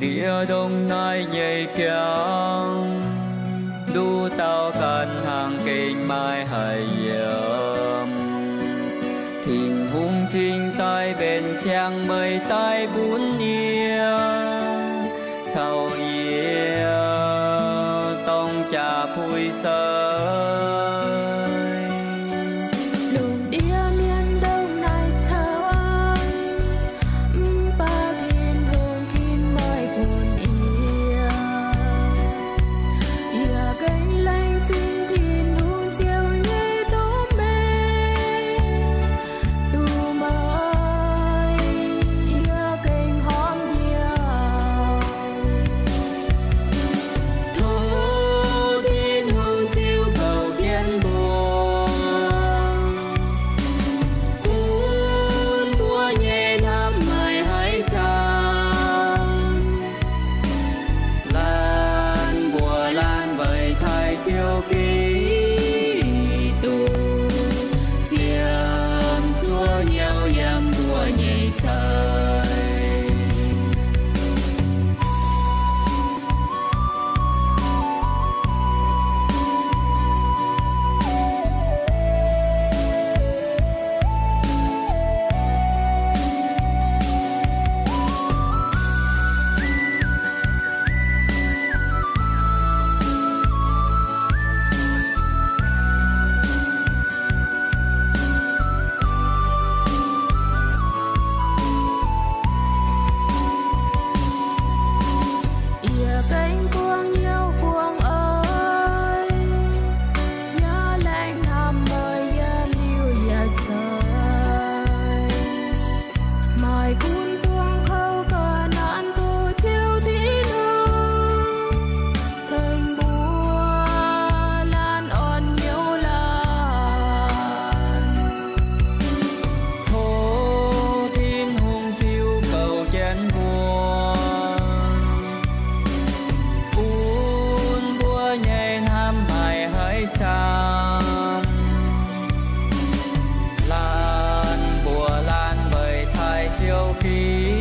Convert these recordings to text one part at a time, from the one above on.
Yie ndongc naaiv nyei jangx, nduqc dauh ganh hnangv gengh maaih haic yiem. Tin-Hungh cingx daaih mbenc ziangx meih daaih bun yie, caux yie dorng jaa-puix seix. Lungh ndiev mienh ndongc naaiv camv, mv baac Tin-Hungh ginv meih bun yie. Yie gengh laengz zingh Tin-Hungh Ziouv nyei dorngx mengh, duqv meih yie gengh horpc hnyouv. Tov Tin-Hungh ziux gouv jienv mbuo, bun mbuo nyei hnamv maiv haih zaamv. Laanh mbuo laanh weic taaih Ziouv Giduc, ziemx zuov hnyouv yiem mbuo nyei seix. Yie gengh buangh hnyouv buangh oix, yaac laengz hnamv meih yiem liuz yaac seix. Maaih gunv buangh kouv ga'naaiv doqc Ziouv Tin-Hungh, tengx mbuo laanh orn hnyouv laanh. Tov Tin-Hungh ziux gouv jienv mbuo, bun mbuo nyei hnamv maiv haih zaamv. Laanh mbuo laanh weic taaih Ziouv Giduc,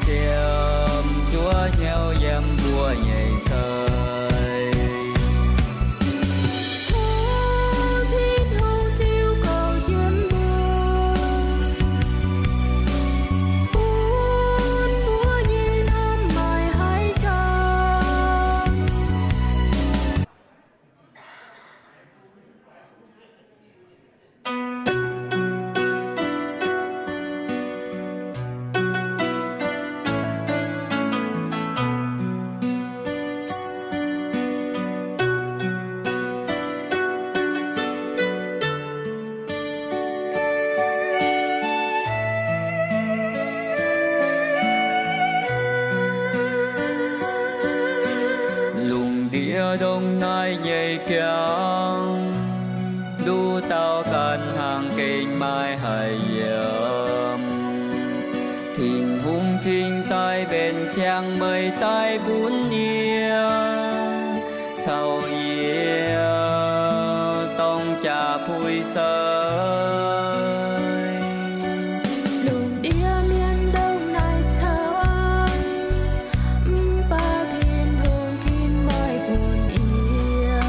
ziemx zuov hnyouv yiem mbuo nyei seix. Tov Tin-Hungh ziux gouv jienv mbuo, bun mbuo nyei hnamv maiv haih zaamv. Lungh ndiev ndongc naaiv nyei jangx, nduqc dauh ganh hnangv gengh maaih haic yiem. Tin-Hungh cingx daaih mbenc ziangx meih daaih bun yie, caux yie dorng jaa-puix seix. Lungh ndiev mienh ndongc naaiv camv, mv baac Tin-Hungh ginv meih bun yie.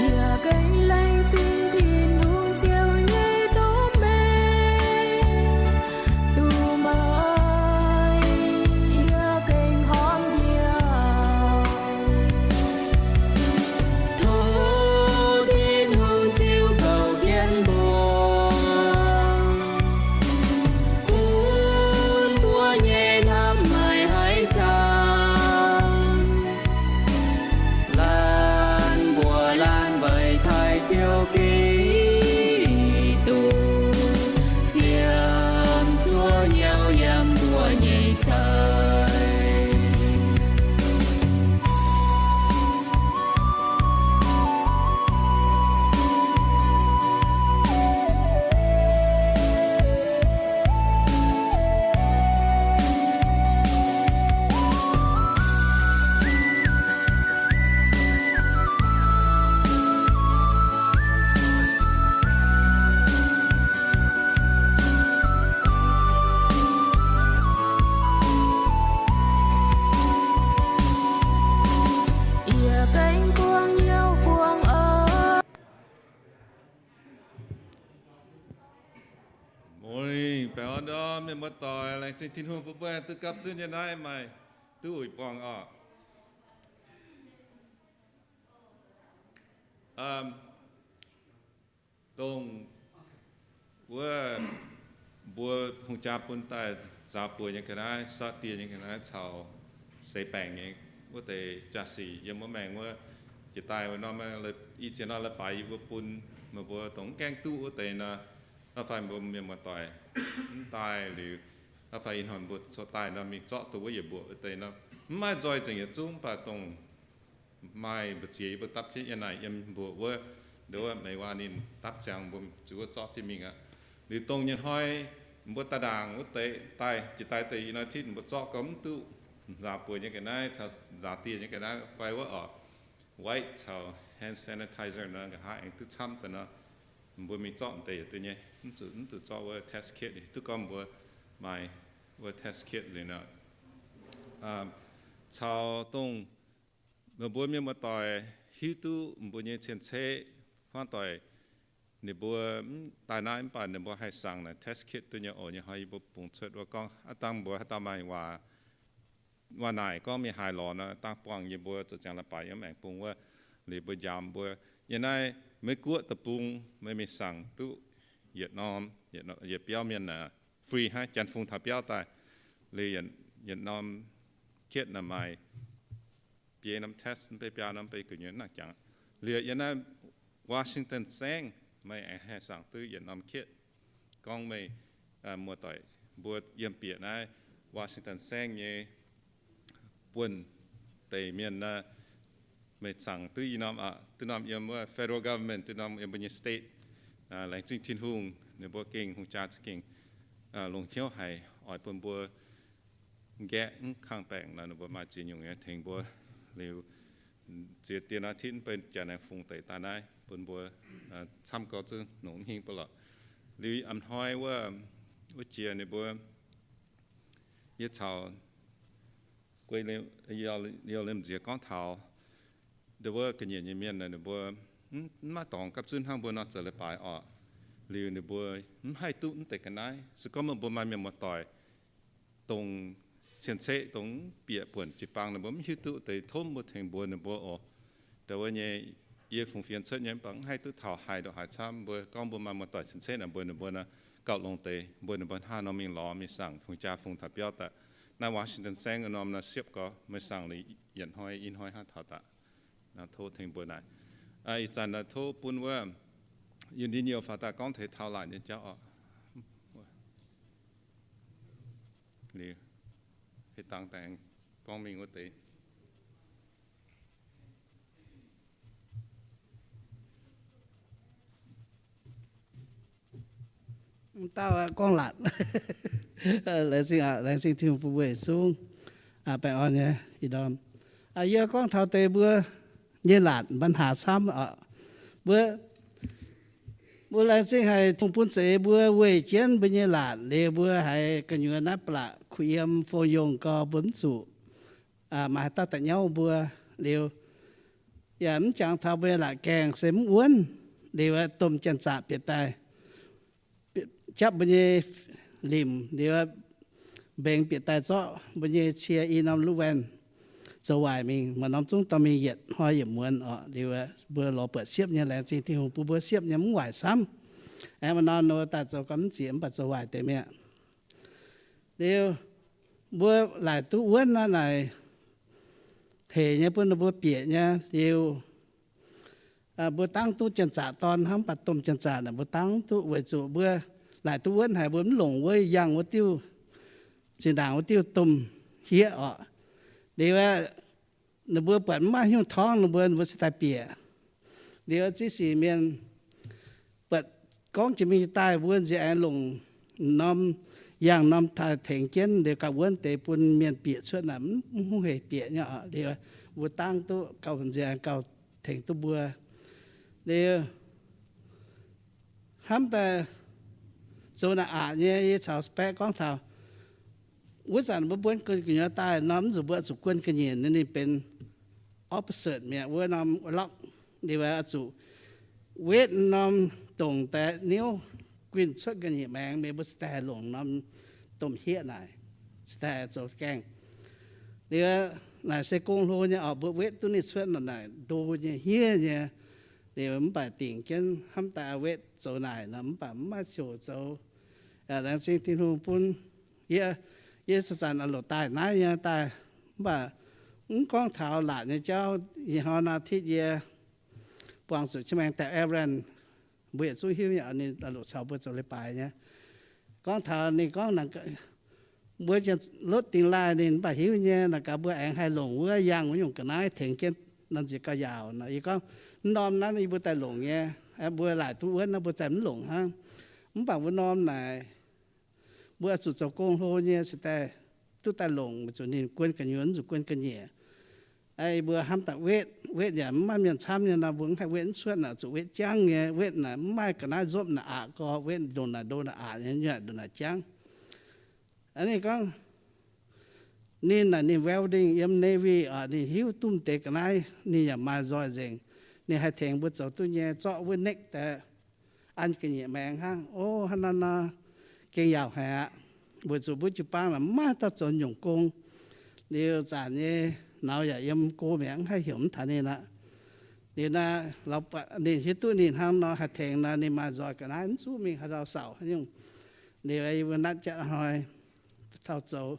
Yie gengh laengz zingh Tin-Hungh Ziouv nyei dorngx mengh, duqv meih yie gengh horpc hnyouv. Tov Tin-Hungh ziux gouv jienv mbuo, bun mbuo nyei hnamv maiv haih zaamv. Laanh mbuo laanh weic taaih Ziouv Giduc, ziemx zuov hnyouv yiem mbuo nyei seix. Mienh muoz-doic, laengz zingh Tin-Hungh bun mbuo duqv gapv zunv nyei naaiv maaih duqv uix buangh oc. Dongh wuov mbuo hungh jaa bun daaih nzaaux buoz nyei ga'naaiv, sortv dieh nyei ga'naaiv caux seix baengc nyei wuov deix jaa-sic yiem wuov maengx wuov, jiex daaih wuov norm, i ziex norm leiz-baaix yie mbuo bun meih mbuo dongh mv gaengh duqv wuov deix nor, fai mbuo mienh muoz-doic mv daaih liuz, fai ih hnoi mbuo corc daaih nor mingh zorqv dongh wuov yietc mbuoqc wuov deix nor, mv maaih nzoih nzengc yietc zungv, mv baac dongh maaih mbu'ziex yie mbuo dapv jienv yiem naaic yiem mbuoqc wuov, nduov meih waac ninh dapv ziangx mbuo zuqc wuov zorqv jienv mingh aqv. Liuz dongh nyei hnoi mbuo daaih ndaangc wuov deix daaih, jiex daaih deix ih hnoi titv mbuo zorqv gorngv mv duqv nzaaux buoz nyei ga'naaiv caux nzaaux dieh nyei ga'naaiv fai wuov oc, wipe caux hand sanitizer nor nqa'haav aengx duqv camv daaih nor, mbuo mingh zorqv deix yietc duqv nyei, mv zuqc, mv zuqc zorqv wuov test kit, duqv gorngv mbuo maaih wuov test kit liuz nor, caux dongh meih mbuo mienh muoz-doic hiuv duqv mbuo nyei cien-ceqv hmuangv doic, ninh mbuo mv daaih naaiv mv baac ninh mbuo haih sangx naaic test kit duqv nyei oc. Nyei hnoi yie mbuo bungx cuotv wuov gorngv aav dangh mbuo haaix dauh maaih waac, waac naaic gorngv mingh haaix lorz nor, dangh buangh yie mbuo zoux ziangx la'baaix yiem maengx bung wuov, liuz mbuo njaaux mbuo, yiem naaiv Meiv Guoqv deic-bung meih mingh sangx duqv yietc norm, yietc biauv mienh naaic free hnangv, Janx-Fung taux biauv daaih, liuz yietc norm kietv naaic maaih biei norm test, mv bei biaa norm, bei gu'nyuoz nangc jangx. Liuz yiem naaiv Washington saengv meih aengx haih sangx duqv yietc norm kietv. Gorngv meih muoz-doic mbuo yiem bieqc naaiv Washington saengv nyei buonv deix mienh, meih cangx duqv i norm aqv, duqv norm yiem wuov federal government, duqv norm yiem mbuo nyei state. Laengz zingh Tin-Hungh, ninh mbuo gengh hungh jaa za'gengh longc hnyouv haic oix bun mbuo nqaeqv mv kang baengc nor, ninh mbuo maaih ziex nyungc nyei tengx mbuo. Liuz ziex dieh naaiv titv mv bei Janx-Fung deix daaih naaiv bun mbuo camv gau zuqc nongc hingh mbuo lorqc. Liuz a'hnoi wuov, wuov jiex ninh mbuo, yie caux guei liouh limh nziex gorngv taux ndau wuov ga'nyiec nyei mienh, ninh mbuo mv maaih dorngx gapv zunv hnangv mbuo nor zoux leiz-baaix oc. Liuz ninh mbuo mv haih duqv mv deix ga'naaiv. Se gorngv meih mbuo maaih mienh muoz-doic dongh cien-ceqv dongh bieqc buonc jiu-baang, ninh mbuo mv hiuv duqv deix, tov mbuo tengx mbuox ninh mbuo oc. Ndau wuov nyei, yie fungx fienx cuotv nyei mv baac mv haih duqv taux haaix ndongc haaix camv. Mbuo gorngv mbuo maaih muoz-doic cien-ceqv naaic mbuox ninh mbuo nor, gauh longx deix, mbuox ninh mbuo hnangv nor mingh lorz mingh sangx fungx jaa fungx taux biauv daaih. Naaiv Washington saengv norm nor siepv gorx, meih sangx liuz yietc hnoi i hnoi hnangv taux daaih. Nor tov tengx mbuox naaic. Ih zanc nor tov bun wuov Yun Lin Youh faaux daaih gorngv taux laaic nyei jauv oc. Liuz, heh dangx daaih aengx gorngv mingh wuov deix. Mv dauh gorngv laatc. Laengz zingh, laengz zingh Tin-Hungh bun mbuo yietc zungv baengh orn nyei ih ndorm. Yie gorngv taux deix mbuo nyei laatc ปัญหา camv oc. Mbuo, mbuo laengz zingh haic Tin-Hungh bun za'eix mbuo weih jienv mbuo nyei laatc liuz mbuo haiz gu'nyuoz naaiv ba'laqc kuh yiem fong yongh gau mbuo mv zuqc maaih haaix dauh daaih nyauv mbuo liuz, yaac mv jangx taux mbuo nyei laatc gaengh se mv wuonv liuz, domh janx-zaqc bieqc daaih japv mbuo nyei limc liuz, mbengx bieqc daaih zorqv mbuo nyei cie i norm luv waen zoux waaic mingh. Maaih norm zungv dorh mingh yietc hnoi yietc muonz oc. Liuz mbuo lorz buatc siepv nyei, laengz zingh Tin-Hungh bun mbuo siepv nyei mv waaic camv. Aengx maaih norm ninh mbuo daaih zoux gau mv zieqc mv baac zoux waaic deix mi'aqv. Liuz mbuo laaic duqv wuonv naaiv naaic, hec nyei bun ninh mbuo bieqc nyei liuz, mbuo dangv duqv janx-zaqc dorn hnangv, mv baac domh janx-zaqc naaic mbuo dangv duqv weic zuqc mbuo laaic duqv wuonv haic, mbuo mv longc wuov yangh wuov diuh, zinh ndaangc wuov diuh domh hieqv oc. Liuz ninh mbuo buatc mv maaih hnyouv torngv ninh mbuo, ninh mbuo cingx daaih bieqc. Liuz ziex sic mienh buatc gorngv jiex mingh daaih mbuo nziex aengx longc norm yangh norm tengx jienv liuz gauh wuonv deix bun mienh bieqc cuotv naaic mv hungh hec bieqc nyei oc. Liuz mbuo dangv duqv gauh nziex aengx gauh tengx duqv mbuo. Liuz hnamv daaih zoux naaic aqc nyei, yie caux Spec gorngv taux wuov zanc mbuo buonv gu'nyuoz daaih norm mv zuqc mbuo zuqc guon ga'nyiec, ninh ninh benx opposite mi'aqv, wuov norm lorqc. Liuz zuqc wetv norm dongc daaih niouv guinh cuotv ga'nyiec maengx, mienh mbuo cingx daaih haih longc norm domh hieqv naaic, cingx daaih zoux gaengh. Liuz naaic se gong hlo nyei oc, mbuo wetv duqv ninh cuotv nor naaic ndo nyei hniev nyei. Liuz mv baac dingc jienv hnamv daaih wetv zoux naaic nor, mv baac mv maaih ziouc zoux. Laengz zingh Tin-Hungh bun yie, yie zanc-zanc oix longc daaih naaiv nyei daaih, mv baac mv gorngv taux laatc nyei jauv. Ih hnoi nor titv yie buangh zuqc qiex maengx daaih Aaron, mbuo yietc zungv hiuv nyei, ninh longc caux mbuo zoux leiz-baaix nyei. Gorngv taux ninh gorngv mbuo lotv dingx laaih ninh mv baac hiuv nyei, naaic gaax mbuo aengx haih longc wuov yangh wuov nyungc ga'naaiv tengx jienv norm nziex gauh yaauc nor. Yie gorngv, mv norm naaiv yie mbuo daaih longc nyei, mbuo laaic duqv wuonv nor mbuo zaih mv longc hnangv. Mv baac wuov norm naaic mbuo zuqc zoux gong hlo nyei cingx daaih duqv daaih longc, weic zuqc ninh guon gu'nyuoz, zuqc guon ga'nyiec. Mbuo hnamv daaih wetv, wetv yaac mv maaih mienh camv nyei nor, mbuo mv haih wetv mv cuotv naaic, zuqc wetv jangv nyei. Wetv naaic mv maaih ga'naaiv nzopv naaic aqc gorx, wetv ndongc naaic ndo naaic aqc nyei, ndongc naaic jangv. Ninh gorngv, ninh naaic ninh welding yiem Navy oc, ninh hiuv duqv deix ga'naaiv, ninh yaac maaih nzoih nzengc. Ninh haih tengx mbuo zoux duqv nyei, zorqv wuov nekv daaih an ga'nyiec maengx hnangv. O, hnangv naaiv nor gengh yaauc haic aqv. Weic zuqc mbuo jiu-baang naaic mv maaih dauh zoux nyungc gong. Liuz zanc nyei nauz yaac yiem go mi'aqv, mv haih heuc mv taux ninh aqv. Liuz naaiv ninh hiuv duqv ninh hnangv nor haih tengx nor, ninh maaih nzoih ga'naaiv mv zuqc mingh haaix ndau saauc haaix nyungc. Liuz yie mbuo natv jatv hnoi taux zoux,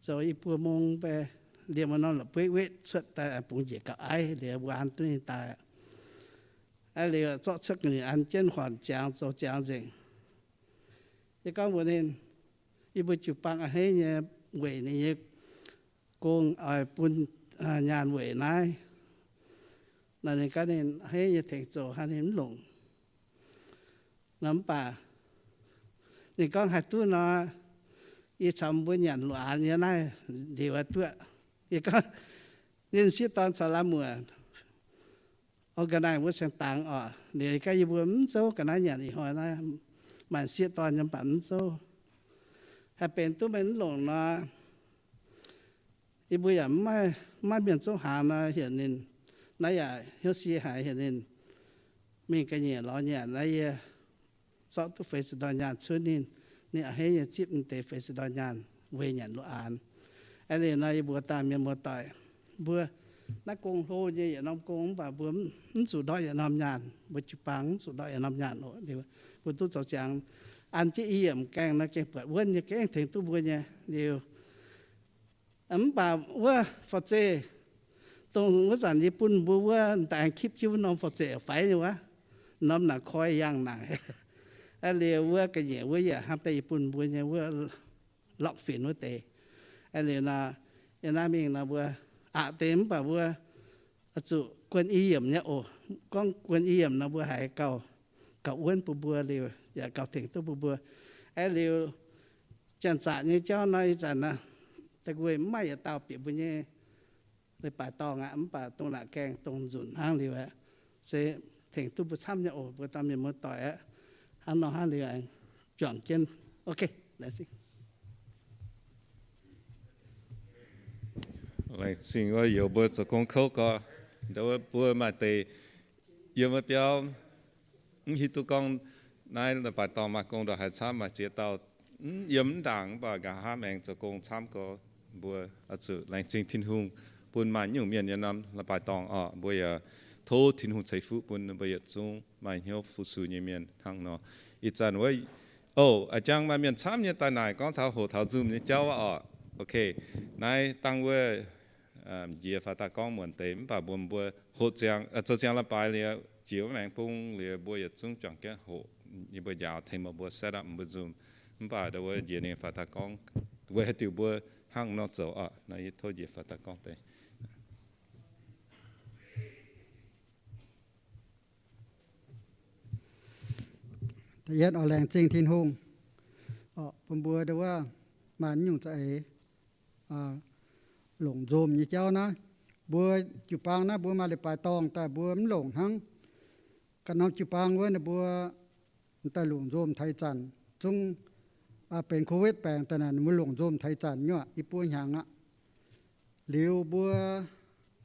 zoux i buo mong mv baac liemh wuov norm la'bueiv wetv cuotv daaih bungx njiec gauh aiv, liuz mbuo an duqv ninh daaih aqv. Liuz zorqv cuotv ga'nyiec an jienv huonc ziangx zoux ziangx nzengc. Yie gorngv mbuox ninh, yie mbuo jiu-baang a'hneiv nyei weic ninh nyei gong oix bun nyaanh weic naaiv. Naaic ninh gaav ninh a'hneiv nyei tengx zoux hnangv ninh mv longc. Nor mv baac ninh gorngv haih duqv nor, yie caux mbuo nyanc luoqc aanx nyei naaiv ndiux duqv. Yie gorngv, ninh sieqv dorn caux la'muoc organize wuov saeng-dangx oc. Liuz gaav yie mbuo mv zouv ga'naaiv nyanc ih hnoi naaiv, maaih sieqv dorn nyei mv baac mv zouv. Haih benx duqv meih mv longc nor, yie mbuo yaac mv maaih, mv maaih mienh zouv hnaangx nor, heuc ninh, naaiv yaac hnyouv sie haic, heuc ninh mingh ga'nyiec lorz nyanc naaiv, yie zorqv duqv feix ziepc ndorn nyaanh cuotv ninh, ninh a'hneiv nyei zipv deix feix ziepc ndorn nyaanh weic nyanc luoqc aanx. Aa, liuz nor yie mbuox daaih mienh muoz-doic mbuo, naaiv gong hlo nyei yietc norm gong mv baac mbuo mv zuqc ndortv yietc norm nyaanh, mbuo jiu-baang mv zuqc ndortv yietc norm nyaanh oc. Liuz mbuo duqv zoux ziangx an jienv i yiemc gaengh nor gengh buatc wuonv nyei, gengh tengx duqv mbuo nyei. Liuz mv baac wuov forv-zeih, dongh wuov zanc yie bun mbuo wuov daaih aengx kipv jienv wuov norm forv-zeih faix nyei wuov, norm naaic koi yangh naaic. Aa, liuz wuov ga'nyiec wuov yaac hnamv daaih yie bun mbuo nyei wuov lorqc finx wuov deix. Aa, liuz nor, yie naaiv mingh nor mbuo aqc deix mv baac mbuo zuqc guon i yiemc nyei oc. Gorngv guon i yiemc nor mbuo haiz gauh, gauh wuonv bun mbuo liuz yaac gauh tengx duqv bun mbuo. Aa, liuz janx-zaqc nyei jauv nor ih zanc naaiv da'nqui mv maaih yietc dauh bieqc mbuo nyei leiz-baaix dorngh aqv, mv baac dongh naaic gaengh dongh nzunc hnangv liuz aeqv, se tengx duqv mbuo camv nyei oc, mbuo dauh mienh muoz-doic aeqv. Hnangv nor hnangv liuz aengx juangc jienv. Ok, laengz zingh. Laengz zingh wuov youz mbuo zoux gong kouv gorx. Ndau wuov mbuo maaih deix yiem wuov biauv mv hiuv duqv gorngv naaiv leiz-baaix dorngh maaih gong ndongc haaix camv, maaih ziex dauh mv yiem mv ndaangc mv baac nqa'haav maengx zoux gong camv gorx. Mbuo oix zuqc laengz zingh Tin-Hungh bun maaih nyungc mienh yiem norm leiz-baaix dorngh orqc. Mbuo yaac tov Tin-Hungh ceix fuqv bun mbuo yietc zungv maaih hnyouv fu-sux nyei mienh hnangv nor. Ih zanc wuov, o, a'jang maaih mienh camv nyei daaih naaic gorngv taux hoqc taux Zoom nyei jauv orqc. Ok, naaiv dangh wuov njiec faaux daaih gorngv muonc deix mv baac mbuo, mbuo hoqc ziangx, zoux ziangx leiz-baaix liuz, jiex wuov maengx bung liuz mbuo yietc zungv juangc jienv hoqc, yie mbuo njaaux tengx meih mbuo set up mbuo Zoom. Mv baac ndau wuov njiec ninh faaux daaih gorngv weic haaix diuc mbuo hnangv nor zoux orqc. Naaiv yie tov njiec faaux daaih gorngv deix. Da'yietv oix laengz zingh Tin-Hungh bun mbuo ndau wuov maaih nyungc za'eix longc Zoom nyei jauv naaiv. Mbuo jiu-baang naaiv mbuo maaih leiz-baaix dorngh daaih mbuo mv longc hnangv. Ganh norm jiu-baang wuov ninh mbuo daaih longc Zoom taux ih zanc zungv benx Covid baengc daaih naaic ninh mbuo longc Zoom taux ih zanc nyuoqc i buo hnyangx aqv. Liuz mbuo,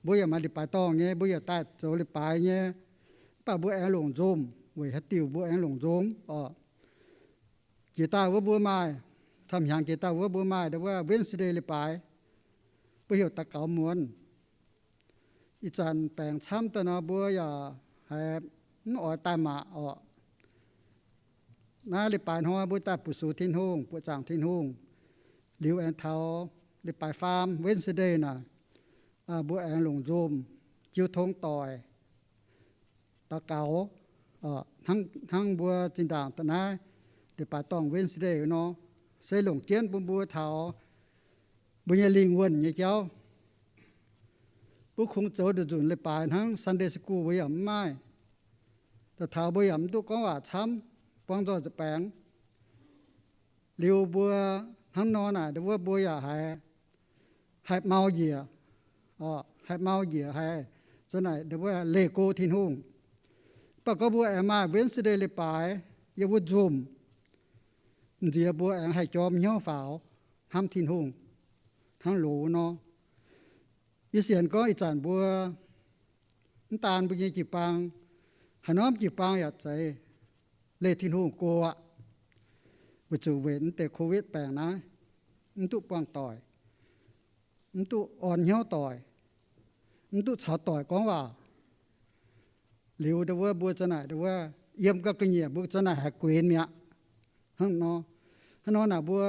mbuo yaac maaih leiz-baaix dorngh nyei, mbuo yaac daaih zoux leiz-baaix nyei, mv baac mbuo aengx longc Zoom. Weic haaix diuc mbuo aengx longc Zoom orqc? Jiex daaih wuov mbuo maaih Camv-hnyangx jiex daaih wuov mbuo maaih ndau wuov Wednesday leiz-baaix, mbuo heuc daux gaux muonz. Ih zanc baengc camv daaih nor mbuo yaac haiz mv oix daaih mangc orqc. Naaiv leiz-baaix hnoi mbuo daaih bu sux Tin-Hungh, buoqc zaangc Tin-Hungh. Liuz aengx taux leiz-baaix faam, Wednesday naaic, mbuo aengx longc nzomh jiu tong doic, daux gaux, hnangv mbuo zinh ndaangc da'naaiv leiz-baaix dorngh Wednesday nor, se longc jienv bun mbuo taux mbuo nyei lingh wuonh nyei jauv. Mbuo kungx zoux nduqc nzunc leiz-baaix hnangv Sunday school mbuo yaac mv maaih. Da'taux mbuo yaac mv duqv gorngv waac camv, buangh nzoih nza'baengx. Liuz mbuo hnangv nor naaic, ndau wuov mbuo yaac haiz haih mau njiec, haih mau njiec, haih za'naaic ndau wuov leih go Tin-Hungh. Mv baac gorngv mbuo aengx maaih Wednesday leiz-baaix yiem wuov nzomh, nziex mbuo aengx haih jorm hnyouv faaux hnamv Tin-Hungh hnangv loz nor. Yie sienx gorngv ih zanc mbuo mv daan mbuo nyei jiu-baang, haaix norm jiu-baang yaac zeiz leih Tin-Hungh go aqv. Weic zuqc weic mv deix Covid baengc naaiv, mv duqv buangh doic, mv duqv orn hnyouv doic, mv duqv caux doic gorngv waac. Liuz ndau wuov mbuo za'naaic ndau wuov yiem ga'nyiec mbuo za'naaic haih guenx mi'aqv. Hnangv nor, hnangv nor naaic mbuo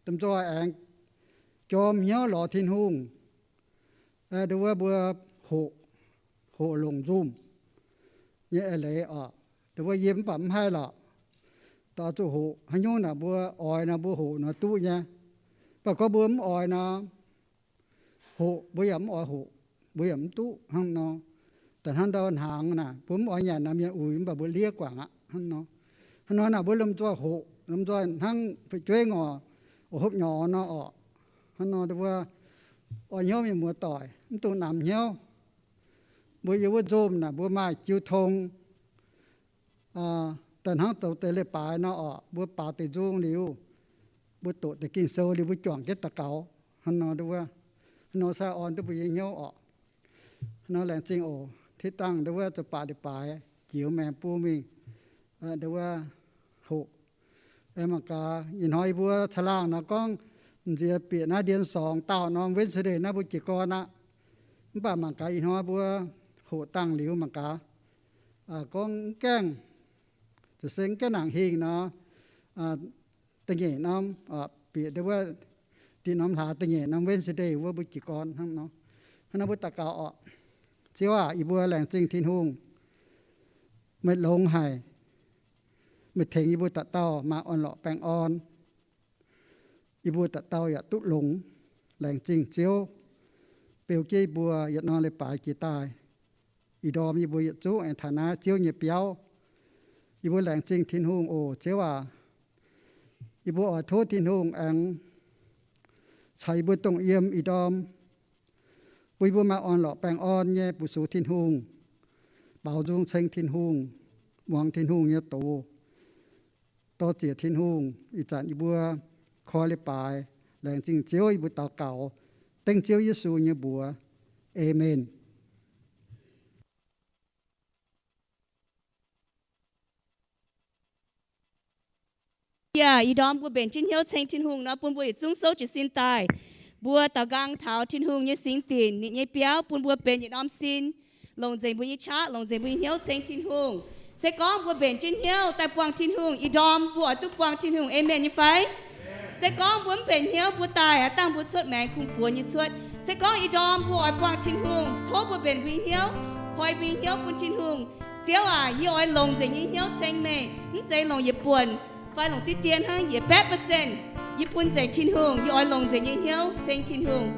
domh nzoih aengx jorm hnyouv lorz Tin-Hungh. Ndau wuov mbuo hoqc, hoqc longc nzomh nyei eix leiz oc. Ndau wuov yiem mv baac mv haih lorqc. Da'faanh zuqc hoqc haaix nyungc naaic mbuo oix nor mbuo hoqc nor duqv nyei. Mv baac gorngv mbuo mv oix nor, hoqc mbuo yaac mv oix hoqc, mbuo yaac mv duqv hnangv nor. Da'hnangv ndau hnaangx naaic, mbuo mv oix nyanc nor mienh uix, mv baac mbuo liev guangc aqv hnangv nor. Hnangv nor naaic mbuo lomh nzoih hoqc, lomh nzoih hnangv fu'jueiv ngorc oix hopv nyorx nor orqc. Hnangv nor ndau wuov orn hnyouv mienh muoz doic, mv dungx namx hnyouv. Mbuo yiem wuov nzomh naaic mbuo maaih jiu tong, da'hnangv zoux deix leiz-baaix nor orqc, mbuo baaux deix nzung liuz, mbuo doqc deix Ging-Sou liuz mbuo juangc jienv daux gaux. Hnangv nor ndau wuov, hnangv nor sai orn duqv mbuo nyei hnyouv orqc. Hnangv nor laengz zingh oc. Tiv dangh ndau wuov zoux baac leiz-baaix jiex maengx bung mingh, ndau wuov hoqc. Aengx mangc gaax ih hnoi yie mbuo caangh laangh nor gorngv nziex bieqc naaiv ndien sorngx daauh norm Wednesday naaiv mbuo jiez gorn aqv. Mv baac mangc gaax ih hnoi mbuo hoqc dangh liuz mangc gaax, gorngv mv gaengh, zuqc se mv gaengh nangc hingh nor, da'nyeic norm, bieqc ndau wuov dih norm hlaax da'nyeic norm Wednesday wuov mbuo jiez gorn hnangv nor. Hnangv nor mbuo daux gaux orqc. Ziouv aac, yie mbuo laengz zingh Tin-Hungh. Meih longx haic. Meih tengx yie mbuo dauh dauh maaih orn-lorqc baengh orn. Yie mbuo dauh dauh yaac duqv longx. Laengz zingh Ziouv beu jienv yie mbuo yietc norm leiz-baaix jiex daaih. Ih ndorm yie mbuo yietc zungv aengx taux naaiv Ziouv nyei biauv. Yie mbuo laengz zingh Tin-Hungh oc, Ziouv aac. Yie mbuo oix tov Tin-Hungh aengx caux yie mbuo dongh yiem ih ndorm, bun yie mbuo maaih orn-lorqc baengh orn nyei bu sux Tin-Hungh, baaux nzung ceng Tin-Hungh, muangx Tin-Hungh nyei doz. Dor-ziec Tin-Hungh, ih zanc yie mbuo koi leiz-baaix, laengz zingh Ziouv, yie mbuo daux gaux dengv Ziouv Yesu nyei mbuox. Aamen. Yaac ih ndorm mbuo mbenc jienv hnyouv ceng Tin-Hungh nor, bun mbuo yietc zungv souv jiez sin daaih. Mbuo daux nqaang taux Tin-Hungh nyei singx dinc, ninh nyei biauv bun mbuo benx yietc norm sin, longc nzengc mbuo nyei qaqv, longc nzengc mbuo nyei hnyouv ceng Tin-Hungh. Se gorngv mbuo mbenc jienv hnyouv daaih buangh Tin-Hungh, ih ndorm mbuo oix duqv buangh Tin-Hungh. Aamen nyei fai? Se gorngv mbuo mv mbenc hnyouv, mbuo daaih aqv, dangh mbuo cuotv maengx kungx buoz nyei cuotv. Se gorngv ih ndorm mbuo oix buangh Tin-Hungh, tov mbuo mbenc mbuo nyei hnyouv, koi mbuo nyei hnyouv bun Tin-Hungh. Ziouv aac, yie oix longc nzengc nyei hnyouv ceng meih, mv zeiz longc yietc buonc fai longc diqv dien hnangv, yietc baeqv percent yie bun nzengc Tin-Hungh. Yie oix longc nzengc nyei hnyouv ceng Tin-Hungh.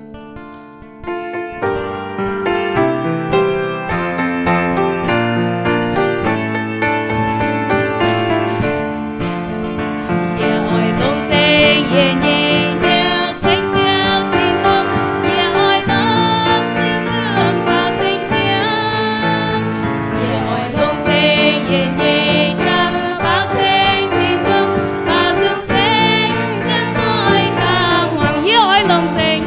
Yie oix longc nzengc yie nyei hnyouv ceng Ziouv Tin-Hungh. Yie oix longc sin nzunc baaux ceng Ziouv. Yie oix longc nzengc yie nyei qaqv baaux ceng Tin-Hungh, baaux nzung ceng nzengc hnoi taux hmuangx. Yie oix longc nzengc.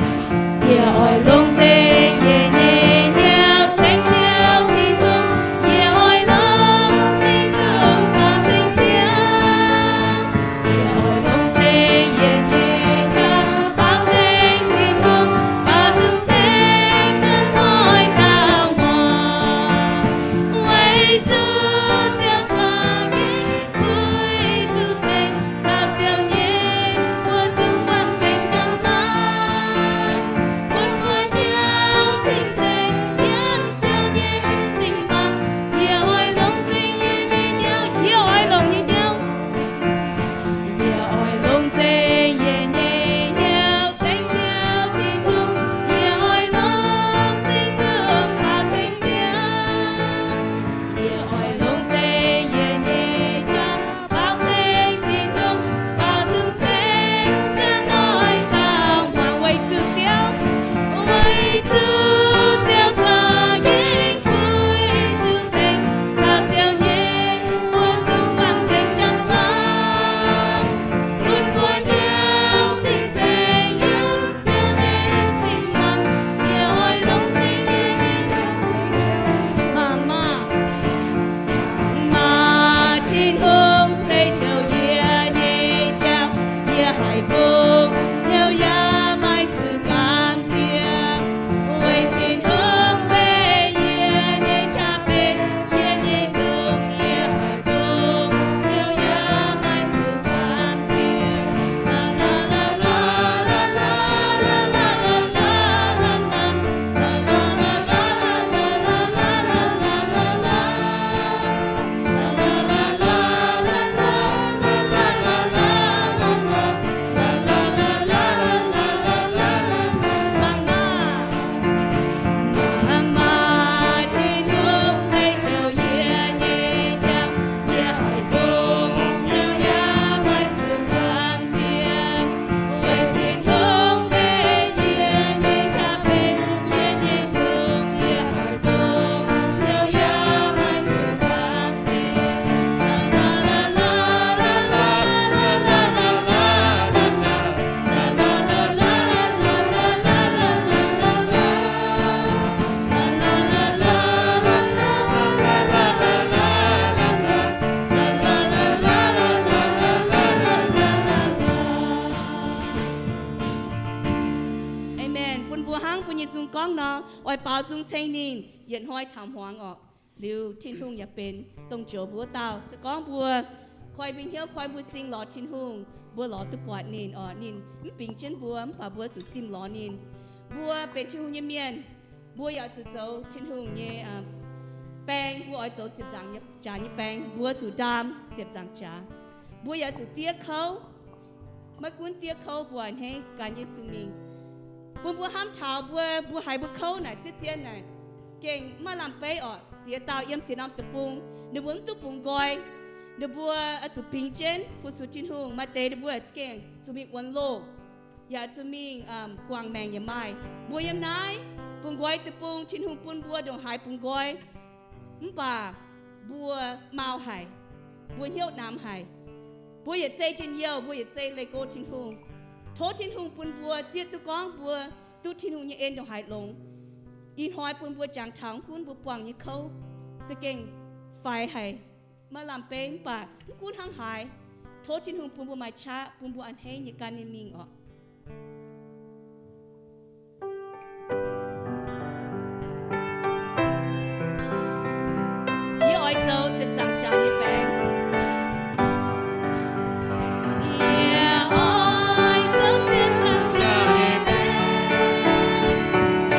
Haiz bung hnyouv yaac maaih zuqc gaam nziex, weic Tin-Hungh benx yie nyei qaqv benx, yie nyei nzung. Yie haiz bung hnyouv yaac maaih zuqc gaam nziex. Amen. Bun mbuo hnangv mbuo nyei nzung gorngv nor, oix baaux nzung ceng ninh, yietc hnoi taux hmuangx orqc. Liuz Tin-Hungh yaac benx dongh joux mbuo wuov dauh. Se gorngv mbuo koi mbuo hnyouv, koi mbuo m'zing lorz Tin-Hungh, mbuo lorz duqv buatc ninh orqc. Ninh mv bingx jienv mbuo, mv baac mbuo zuqc zimh lorz ninh. Mbuo benx Tin-Hungh nyei mienh, mbuo yaac zuqc zoux Tin-Hungh nyei baeng. Mbuo oix zoux ziepc nzaangc jaax nyei baeng, mbuo zuqc ndaam ziepc nzaangc jaax. Mbuo yaac zuqc diev kouv. Maiv gunv diev kouv, mbuo a'hneiv gan Yesu mingh. Bun mbuo hnamv taux mbuo, mbuo haiz mbuo kouv naaic, zieqv zien naaic, gengh maiv lamh beiv orqc. Ziex dauh yiem ziex norm deic-bung, ninh mbuo mv duqv bungx nqoi. Ninh mbuo oix zuqc bingx jienv fu-sux Tin-Hungh. Maaih deix ninh mbuo za'gengh zuqc mingh wuonx loh, yaac zuqc mingh guangc maengc yaac maaih. Mbuo yiem naaiv bungx nqoi deic-bung, Tin-Hungh bun mbuo ndongc haaix bungx nqoi, mv baac mbuo mau haic, mbuo hnyouv namx haic. Mbuo yietc zei njien-youh, mbuo yietc zei leih go Tin-Hungh. Tov Tin-Hungh bun mbuo zieqv duqv gorngv mbuo duqv Tin-Hungh nyei en ndongc haaix longx. Ih hnoi bun mbuo jangx taux mv gunv mbuo buangh nyei kouv za'gengh faix haic, maiv lamh beiv, mv baac mv gunv hnangv haaix, tov Tin-Hungh bun mbuo maaih qaqv, bun mbuo a'hneiv nyei gan ninh mingh orqc. Yie oix zoux ziepc nzaangc jaax nyei baeng. Yie oix zoux ziepc nzaangc jaax nyei baeng.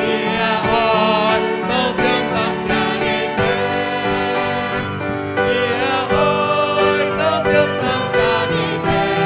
Yie oix zoux ziepc nzaangc jaax nyei baeng. Yie oix zoux ziepc nzaangc jaax nyei baeng.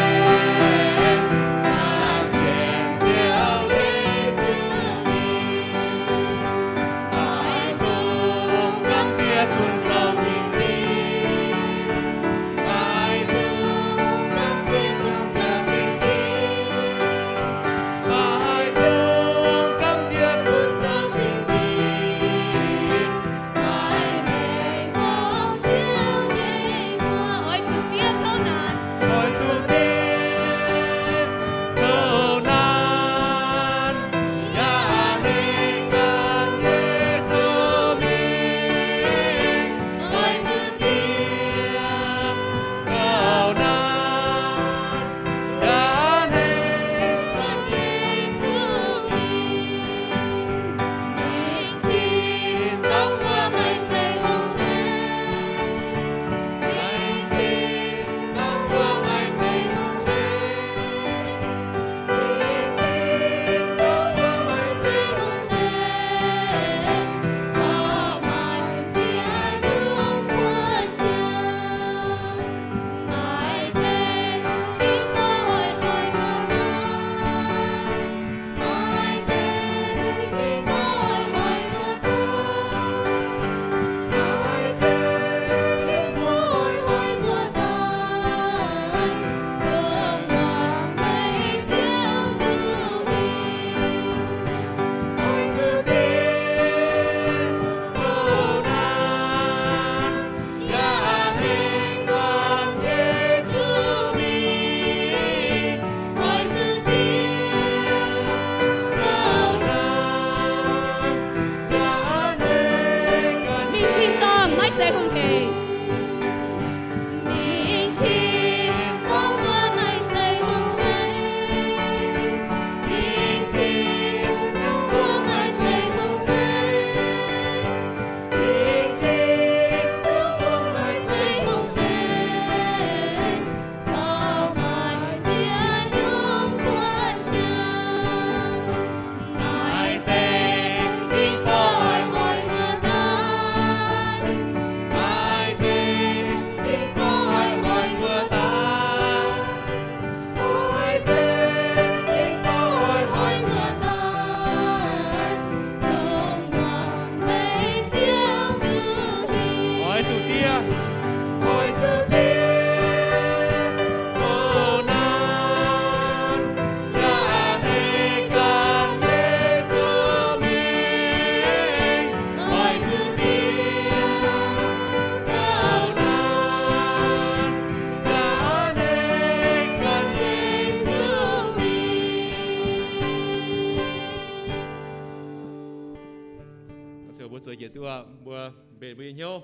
Nzueic njiec duqv aqv, mbuo mbenc mbuo nyei hnyouv,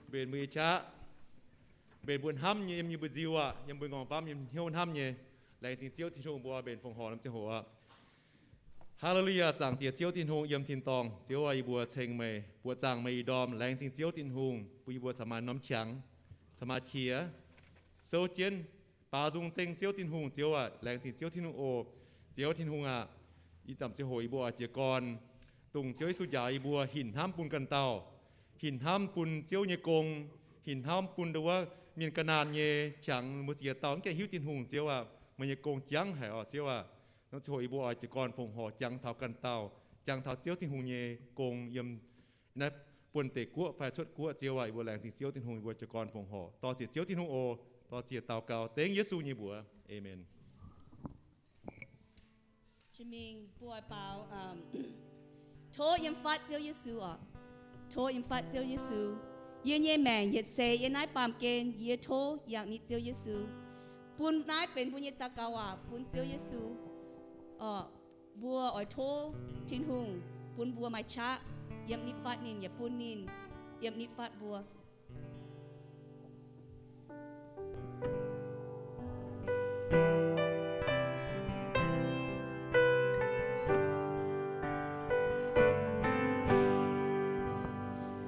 mbenc mbuo nyei qaqv, mbenc mbuo hnamv nyei, yiem yie mbuo nziu aqv, yiem mbuo nqorngv famv nyei hnyouv hnamv nyei. Laengz zingh Ziouv Tin-Hungh mbuo mbenc fongc horc norm ziangh hoc aqv. Haa^le^lu^yaa, zaangc Diex Ziouv Tin-Hungh yiem tin-dorngh. Ziouv aac, yie mbuo ceng meih, buoqc zaangc meih ih ndorm. Laengz zingh Ziouv Tin-Hungh bun yie mbuo caux maaih norm qangx, caux maaih qiex, souv jienv baaux nzung zeng Ziouv Tin-Hungh. Ziouv aac, laengz zingh Ziouv Tin-Hungh oc. Ziouv Tin-Hungh aac, ih zanc ziangh hoc yie mbuo oix jiez gorn dongh Ziouv Yesu njaaux yie mbuo hinc hnamv bun ganh dauh, hinc hnamv bun Ziouv nyei gong, hinc hnamv bun ndau wuov mienh ga'naanh nyei qangx. Mbuo ziex dauh mv gaengh hiuv Tin-Hungh, Ziouv aac, meih nyei gong jangv haic oc. Ziouv aac, norm ziangh hoc yie mbuo oix jiez gorn fongc horc jangx taux ganh dauh, jangx taux Ziouv Tin-Hungh nyei gong yiem naaiv buonv deic guoqv fai cuotv guoqv. Ziouv aac, yie mbuo laengz zingh Ziouv Tin-Hungh, yie mbuo jiez gorn fongc horc. Dor-ziec Ziouv Tin-Hungh oc. Dor-ziec daux gaux dengv Yesu nyei mbuox. Aamen. Tov yiem fatv Ziouv Yesu oc. Tov yiem fatv Ziouv Yesu. Yie nyei maengc yietc seix yiem naaiv baamh gen, yie tov yangh nitv Ziouv Yesu. Bun naaiv benx mbuo nyei daux gaux waac bun Ziouv Yesu oc. Mbuo oix tov Tin-Hungh bun mbuo maaih qaqv yiem nitv fatv ninh, yaac bun ninh yiem nitv fatv mbuo.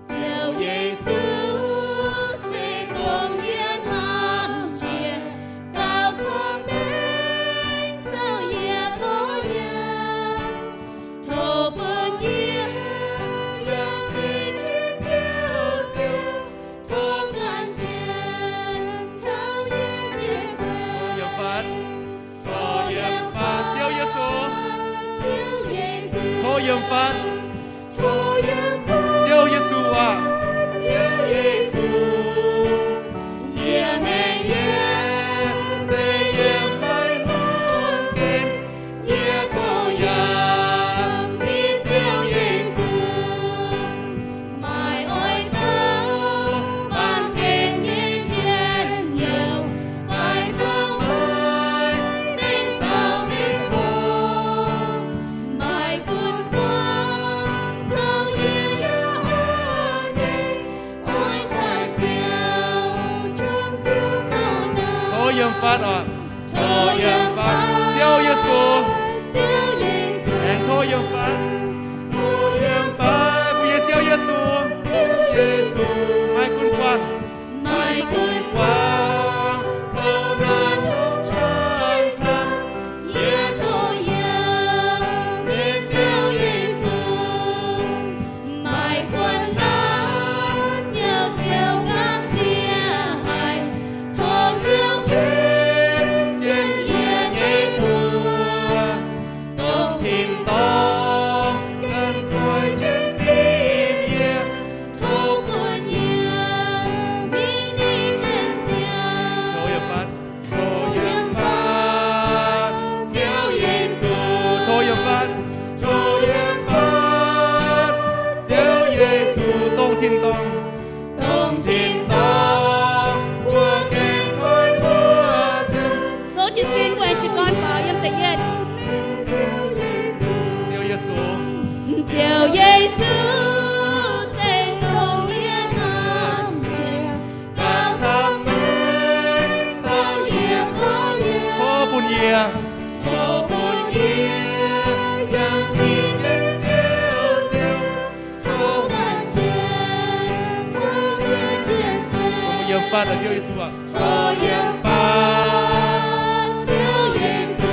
Ziouv Yesu se dongh yie hnamv jiex gauh cong-mengh, zoux yie tov yiem, tov bun yie yangh ninh jienv Ziouv, tov gan jienv taux yie jiez sin. Tov yiem fatv, Ziouv Yesu. Tov yiem fatv, Ziouv Yesu aac. Ziouv Yesu, yie mengh yie se yiem naaiv baamh gen, yie tov yangh nitv Ziouv Yesu. Maaih oix douh baamh gen nyei njien-youh, fai douh maiv mengh dauh mengh hoc, maaih gunv guangc kouv yie nyei a'hneiv, oix caux Ziouv juangc siou kouv-ndoqv. Tov yiem fatv oc. Tov yiem fatv, Ziouv Yesu. Aengx tov yiem fatv, tov yiem fatv, bun yie Ziouv Yesu, Ziouv Yesu, maaih gunv guangc, maaih gunv guangc kouv-ndoqv lungh haaix zanc, yie tov yiem meih Ziouv Yesu. Maaih kuonx naanv nyei Ziouv gamh nziex haic, tov Ziouv ken jienv yie nyei mbuox, dongh tin-dorngh ganh koiv jienv zipv yie, tov bun yie mingh ninh jienv Ziouv. Tov yiem fatv, Ziouv Yesu. Tov yiem fatv, tov yiem fatv, Ziouv Yesu, dongh tin-dorngh, dongh tin-dorngh mbuo gengh koiv mbuo ziangh. Souv jiez sin mbuo aengx jiez gorn faaux yiem da'yietv. Ziouv Yesu, Ziouv Yesu, se dongh yie hnamv jiex gauh cong-mengh, zoux yie gorngv yie, tov bun yie, tov bun yie yangh ninh jienv Ziouv, tov gan jienv taux yie jiez sin. Tov yiem fatv, Ziouv Yesu aac. Tov yiem fatv, Ziouv Yesu.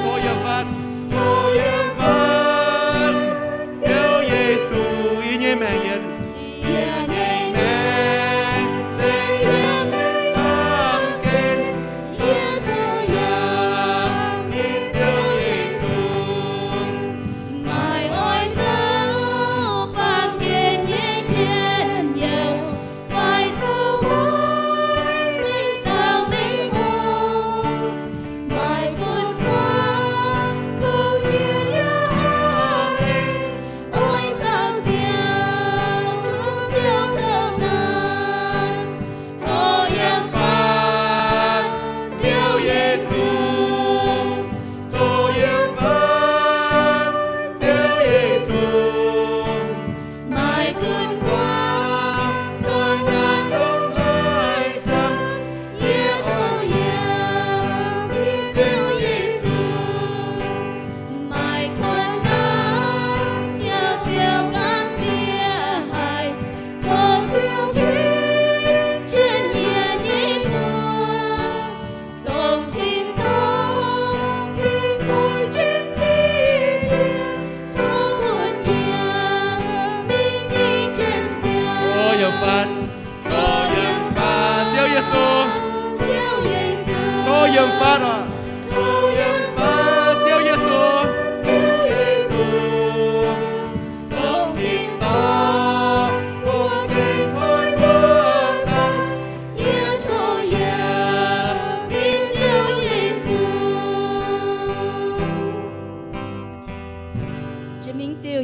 Tov yiem fatv, tov yiem fatv, Ziouv Yesu, yie nyei maengc yietc, yie nyei maengc se yiem naaiv baamh gen, yie tov yangh ninh, Ziouv Yesu. Maaih oix douh baamh gen nyei njien-youh, fai douh maiv mengh dauh mengh hoc,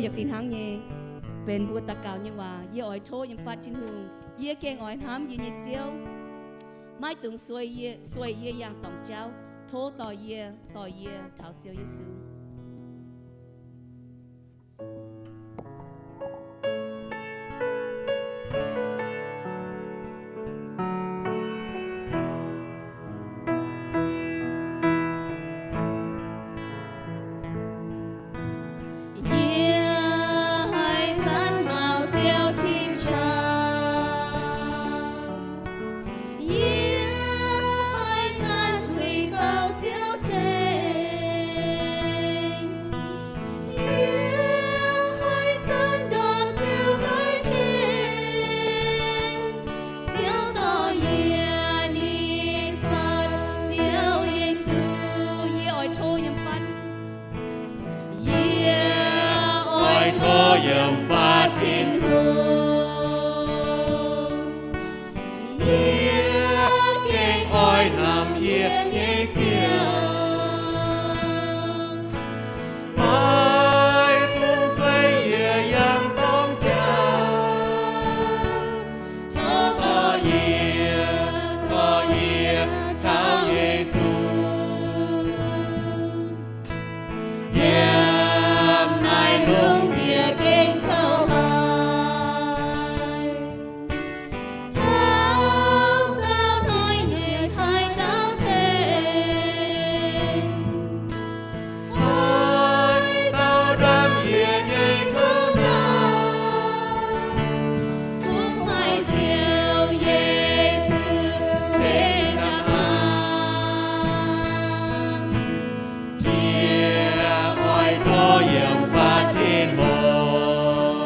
Yie fih hnangv nyei, benx mbuo daux gaux nyei waac. Yie oix tov yiem fatv Tin-Hungh. Yie gengh oix hnamv yie nyei Ziouv, maiv dungx sueih yie, sueih yie yangh dorngc jauv. Tov dorh yie, dorh yie taux Ziouv Yesu. Yie haih zanc maux Ziouv tin-caarv. Yie haih zanc tuix bouh Ziouv tengx. Yie haih zanc ndortv Ziouv daaih tengx. Ziouv dorh yie ninh fatv Ziouv Yesu. Yie oix tov yiem fatv. Yie oix tov yiem fatv Tin-Hungh. Yie gengh oix hnamv yie nyei Ziouv, maiv dungx sueih yie yangh dorngc jauv. Tov dorh yie, dorh yie taux Yesu. Yiem naaiv lungh ndiev gengh kouv haic, taux zaux hnoi nyei haaix dauh tengx. Haaix dauh ndaamv yie nyei kouv naanc, mbuo maaih Ziouv Yesu tengx ndaamv maah. Yie oix tov yiem fatv Tin-Hungh.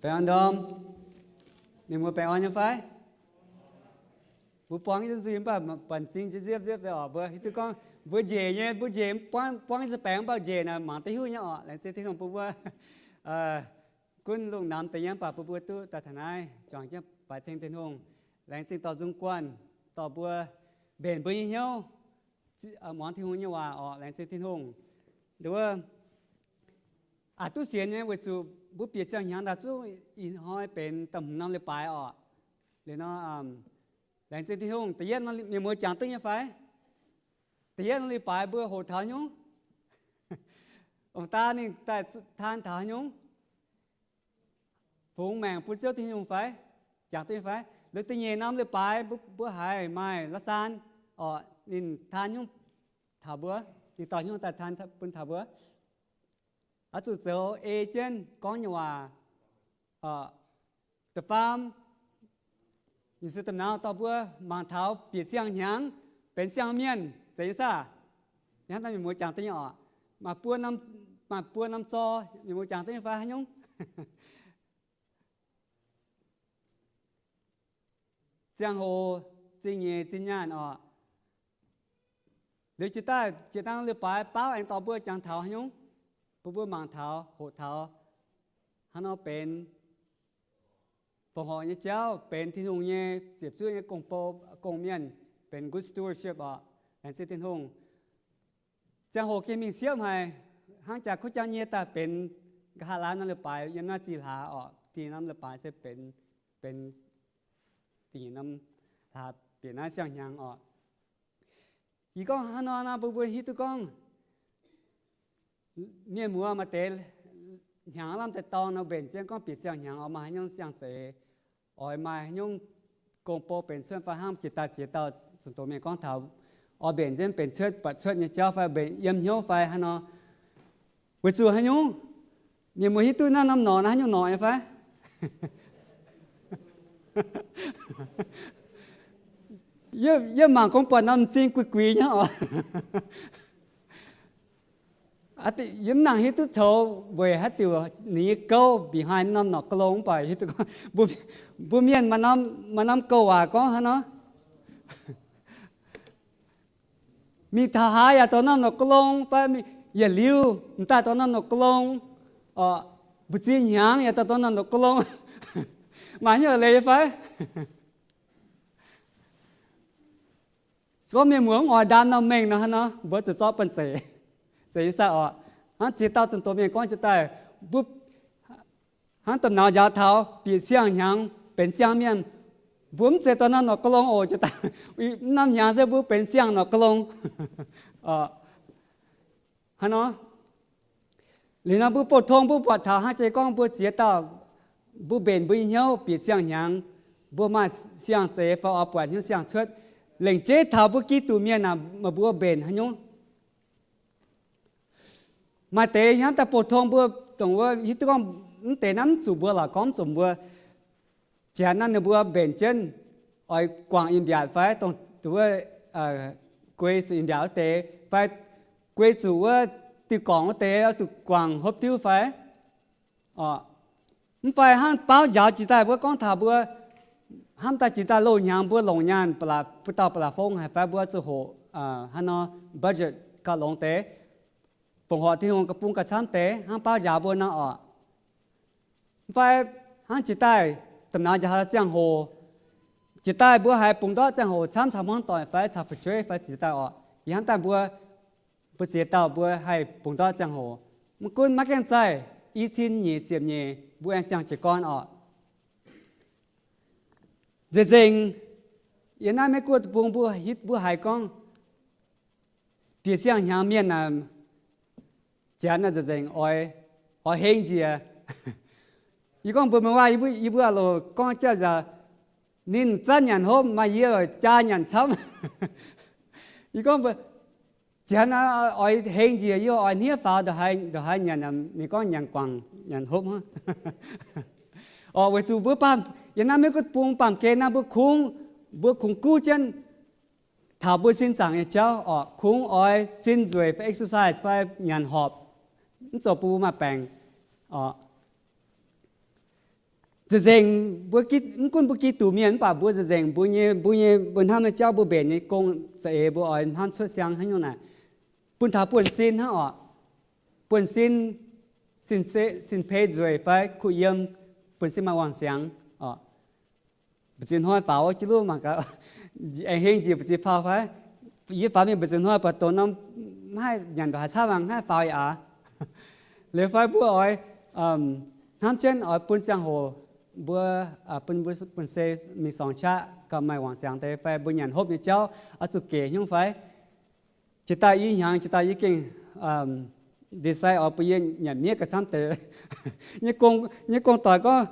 Baengh orn ndorm. Mienh muoz baengh orn nyei fai? Mbuo buangv jienv nzuih mv baac buonc zing jienv nziepv nziepv deix oc. Mbuo hiuv duqv gorngv mbuo njiec nyei, mbuo njiec buangv, buangv jienv baengc mv baac njiec naaic mangc duqv hiuv nyei oc. Laengz zingh Tin-Hungh bun mbuo gunv lungh namx deix nyei mv baac bun mbuo duqv daaih taux naaiv juangc jienv baaix ceng Tin-Hungh. Laengz zingh dorh nzung guanh dorh mbuo mbenc mbuo nyei hnyouv muangx Tin-Hungh nyei waac oc. Laengz zingh Tin-Hungh. Nduov, aqc duqv sienx nyei weic zuqc mbuo bieqc siang-hnyangx daaih zungv ih hnoi benx da'hmz norm leiz-baaix oc. Liuz nor, laengz zingh Tin-Hungh. Da'yietv norm, mienh muoz jangx duqv nyei fai? Da'yietv norm leiz-baaix mbuo hoqc taux haaix nyungc? Ong-daa ninh daaih taan taux haaix nyungc? Fungx maengc bun Ziouv Tin-Hungh fai? Jangx duqv nyei fai? Liuz da'nyeic norm leiz-baaix mbuo, mbuo haiz maaih la'saan oc, ninh taan nyungc taux mbuo, ninh dorh nyungc daaih taan bun taux mbuo. Oix zuqc zoux ei jienv gorngv nyei waac. Da'faam, ninh se domh nauz dorh mbuo mangc taux bieqc siang-hnyangx benx siang-mienh zeiz nyei saah? Hnangv naaiv mienh muoz jangx duqv nyei oc. Maaih buo norm, maaih buo norm zor, mienh muoz jangx duqv nyei fai haaix nyungc? Ziangh hoc, zingh nyeic, zinh nyaanh oc. Liuz jiex daaih, jiex daaih norm leiz-baaix baauv aengx dorh mbuo jangx taux haaix nyungc? Bun mbuo mangc taux, hoqc taux hnangv nor benx fongc horc nyei jauv, benx Tin-Hungh nyei ziepc zuoqv nyei gong-bou, gong-mienh, benx good stewardship oc. Laengz zingh Tin-Hungh. Ziangh hoc gengh mingh siepv haic, hnangv jaax kuv jangv nyei daaih benx nqa'haav laanh norm leiz-baaix yiem naaiv zih hlaax oc. Da'nyeic norm leiz-baaix se benx, benx da'nyeic norm hlaax bieqc naaiv siang-hnyangx oc. Yie gorngv hnangv nor nor bun mbuo hiuv duqv gorngv mienh muoz maaih deix hnyangx lamh daaih dorng nor mbenc jienv gorngv bieqc siang-hnyangx oix maaih haaix nyungc siang-zeix, oix maaih haaix nyungc gong-bou benx cuotv fai hnangv jiex daaih ziex dauh zunh doz mienh gorngv taux oix mbenc jienv benx cuotv buatc cuotv nyei jauv fai mbenc yiem hnyouv fai haaix nor. Weic zuqc haaix nyungc? Mienh muoz hiuv duqv naaiv norm norqc naaiv haaix nyungc norqc nyei fai? Yie, yie mangc kungx buatc norm m'zing guix guix nyei oc. Yie mv nangc hiuv duqv coux weic haaix diuc ninh nyei gouv behind norm norqc ga'long mv baac hiuv duqv gorngv mbuo mienh maaih norm gouv waac gorngv haaix nor. Mingh taux haaix yaac dorh norm norqc ga'long fai yietc liuz m'daaih dorh norm norqc ga'long, mbu'ziex hnyangx yaac dorh norm norqc ga'long. Maaih hnyouv leiz nyei fai? Se gorngv mienh muoz mv oix ndaam norm mengh nor, hnangv nor mbuo zuqc zorqv banh zeic. Zeiz nyei saah oc? Hnangv ziex dauh zunh doz mienh gorngv jiex daaih, mbuo hnangv domh nauz njaaux taux bieqc siang-hnyangx benx siang-mienh, mbuo mv zeiz dorh norm norqc ga'long oc. Jiex daaih mv norm hnyangx se mbuo benx siang norqc ga'long. Hnangv nor, liuz nor mbuo bouh tong mbuo buatc taux hnangv jiex gorngv mbuo ziex dauh mbuo mbenc mbuo nyei hnyouv bieqc siang-hnyangx, mbuo maaih siang-zeix fai oix buatc hnyouv siang cuotv, lengc jeiv taux mbuo Giduc mienh aah, meih mbuo mbenc haaix nyungc? Maaih deix hnamv daaih bouh tong mbuo, dongh wuov hiuv duqv gorngv mv deix naaiv mv zuqc mbuo lorqc, gorngv mv zuqc mbuo. Janx naaiv ninh mbuo mbenc jienv oix guangc in-mbiaatc fai dongh wuov guei zuqc in-mbiaatc wuov deix fai guei zuqc wuov diuh gorngc wuov deix oix zuqc guangc hopv diuv fai? Mv fai hnangv baauv njaaux jiex daaih mbuo gorngv taux mbuo hnamv daaih jiex daaih loz-hnyangx mbuo longc nyaanh, ba'laqc, buo dauh ba'laqc fong haic fai mbuo zuqc hoqc hnangv nor budget gauh longx deix, fongc horc Tin-Hungh gauh bung gauh camv deix hnangv baauv njaaux mbuo nor oc. Mv fai hnangv jiex daaih domh nauz njaaux ziangh hoc, jiex daaih mbuo haiz bungx ndortv ziangh hoc camv caux hmuangv doic fai caux fu'jueiv fai jiex daaih oc. Yie hnamv daaih mbuo, mbuo ziex dauh mbuo haih bungx ndortv ziangh hoc. Mv gunv maiv gaengh zaih, i cin nyeic ziepc nyeic mbuo aengx siang-jiez gorn oc. Nzengc-nzengc, yiem naaiv Meiv Guoqv deic-bung mbuo, mbuo haiz gorngv bieqc siang-hnyangx mienh naaic, janx naaic nzengc-nzengc oix, oix heng njiec. Yie gorngv mbuox meih waac, yie mbuo, yie mbuo aqv loc gorngv jauv nzauc, ninh zanv nyanc hopv, maaih yie jaa nyanc camv. Yie gorngv mbuox janx oix heng njiec, yie oix hniev faaux ndongc haaix nyanc, ninh gorngv nyanc guangc nyanc hopv. Oc, weic zuqc mbuo baamh, yiem naaiv Meiv Guoqv deic-bung baamh gen naaiv mbuo kungx, mbuo kungx guv jienv taux mbuo sin zaangc nyei jauv oc, kungx oix sin nzueic fai exercise fai nyanc horpc, mv zoux bun mbuo maaih baengc oc. Nzengc mbuo, mv gunv mbuo Giduc mienh mv baac mbuo nzengc mbuo nyei, mbuo nyei, mbuo hnamv nyei jauv, mbuo mbenc nyei gong za'eix mbuo oix hnamv cuotv siang haaix nyungc naaic, bun taux buonv-sin hnangv oc. Buonv-sin, sin-pei nzueic fai kuh yiem, buonv-sin maaih wangc siangx oc. Mbu'ziex hnoi faaux jienv luv mangc gaax, aengx heng njiec mbu'ziex faaux fai? Yie faaux mingh mbu'ziex hnoi baac doqc norm mv haih nyanc ndongc haaix camv, mangc mv haih faaux yaac aqc. Liuz fai mbuo oix hnamv jienv oix bun ziangh hoc mbuo, bun mbuo buonv-sin mingh sorngx qaqv gauh maaih wangc siangx deix fai mbuo nyanc hopv nyei jauv oix zuqc gec nyungc fai? Jiex daaih i hnyangx, jiex daaih yie gengh decide oix bun yie nyanc miev gauh camv deix. Nyei gong, nyei gong-doic gorngv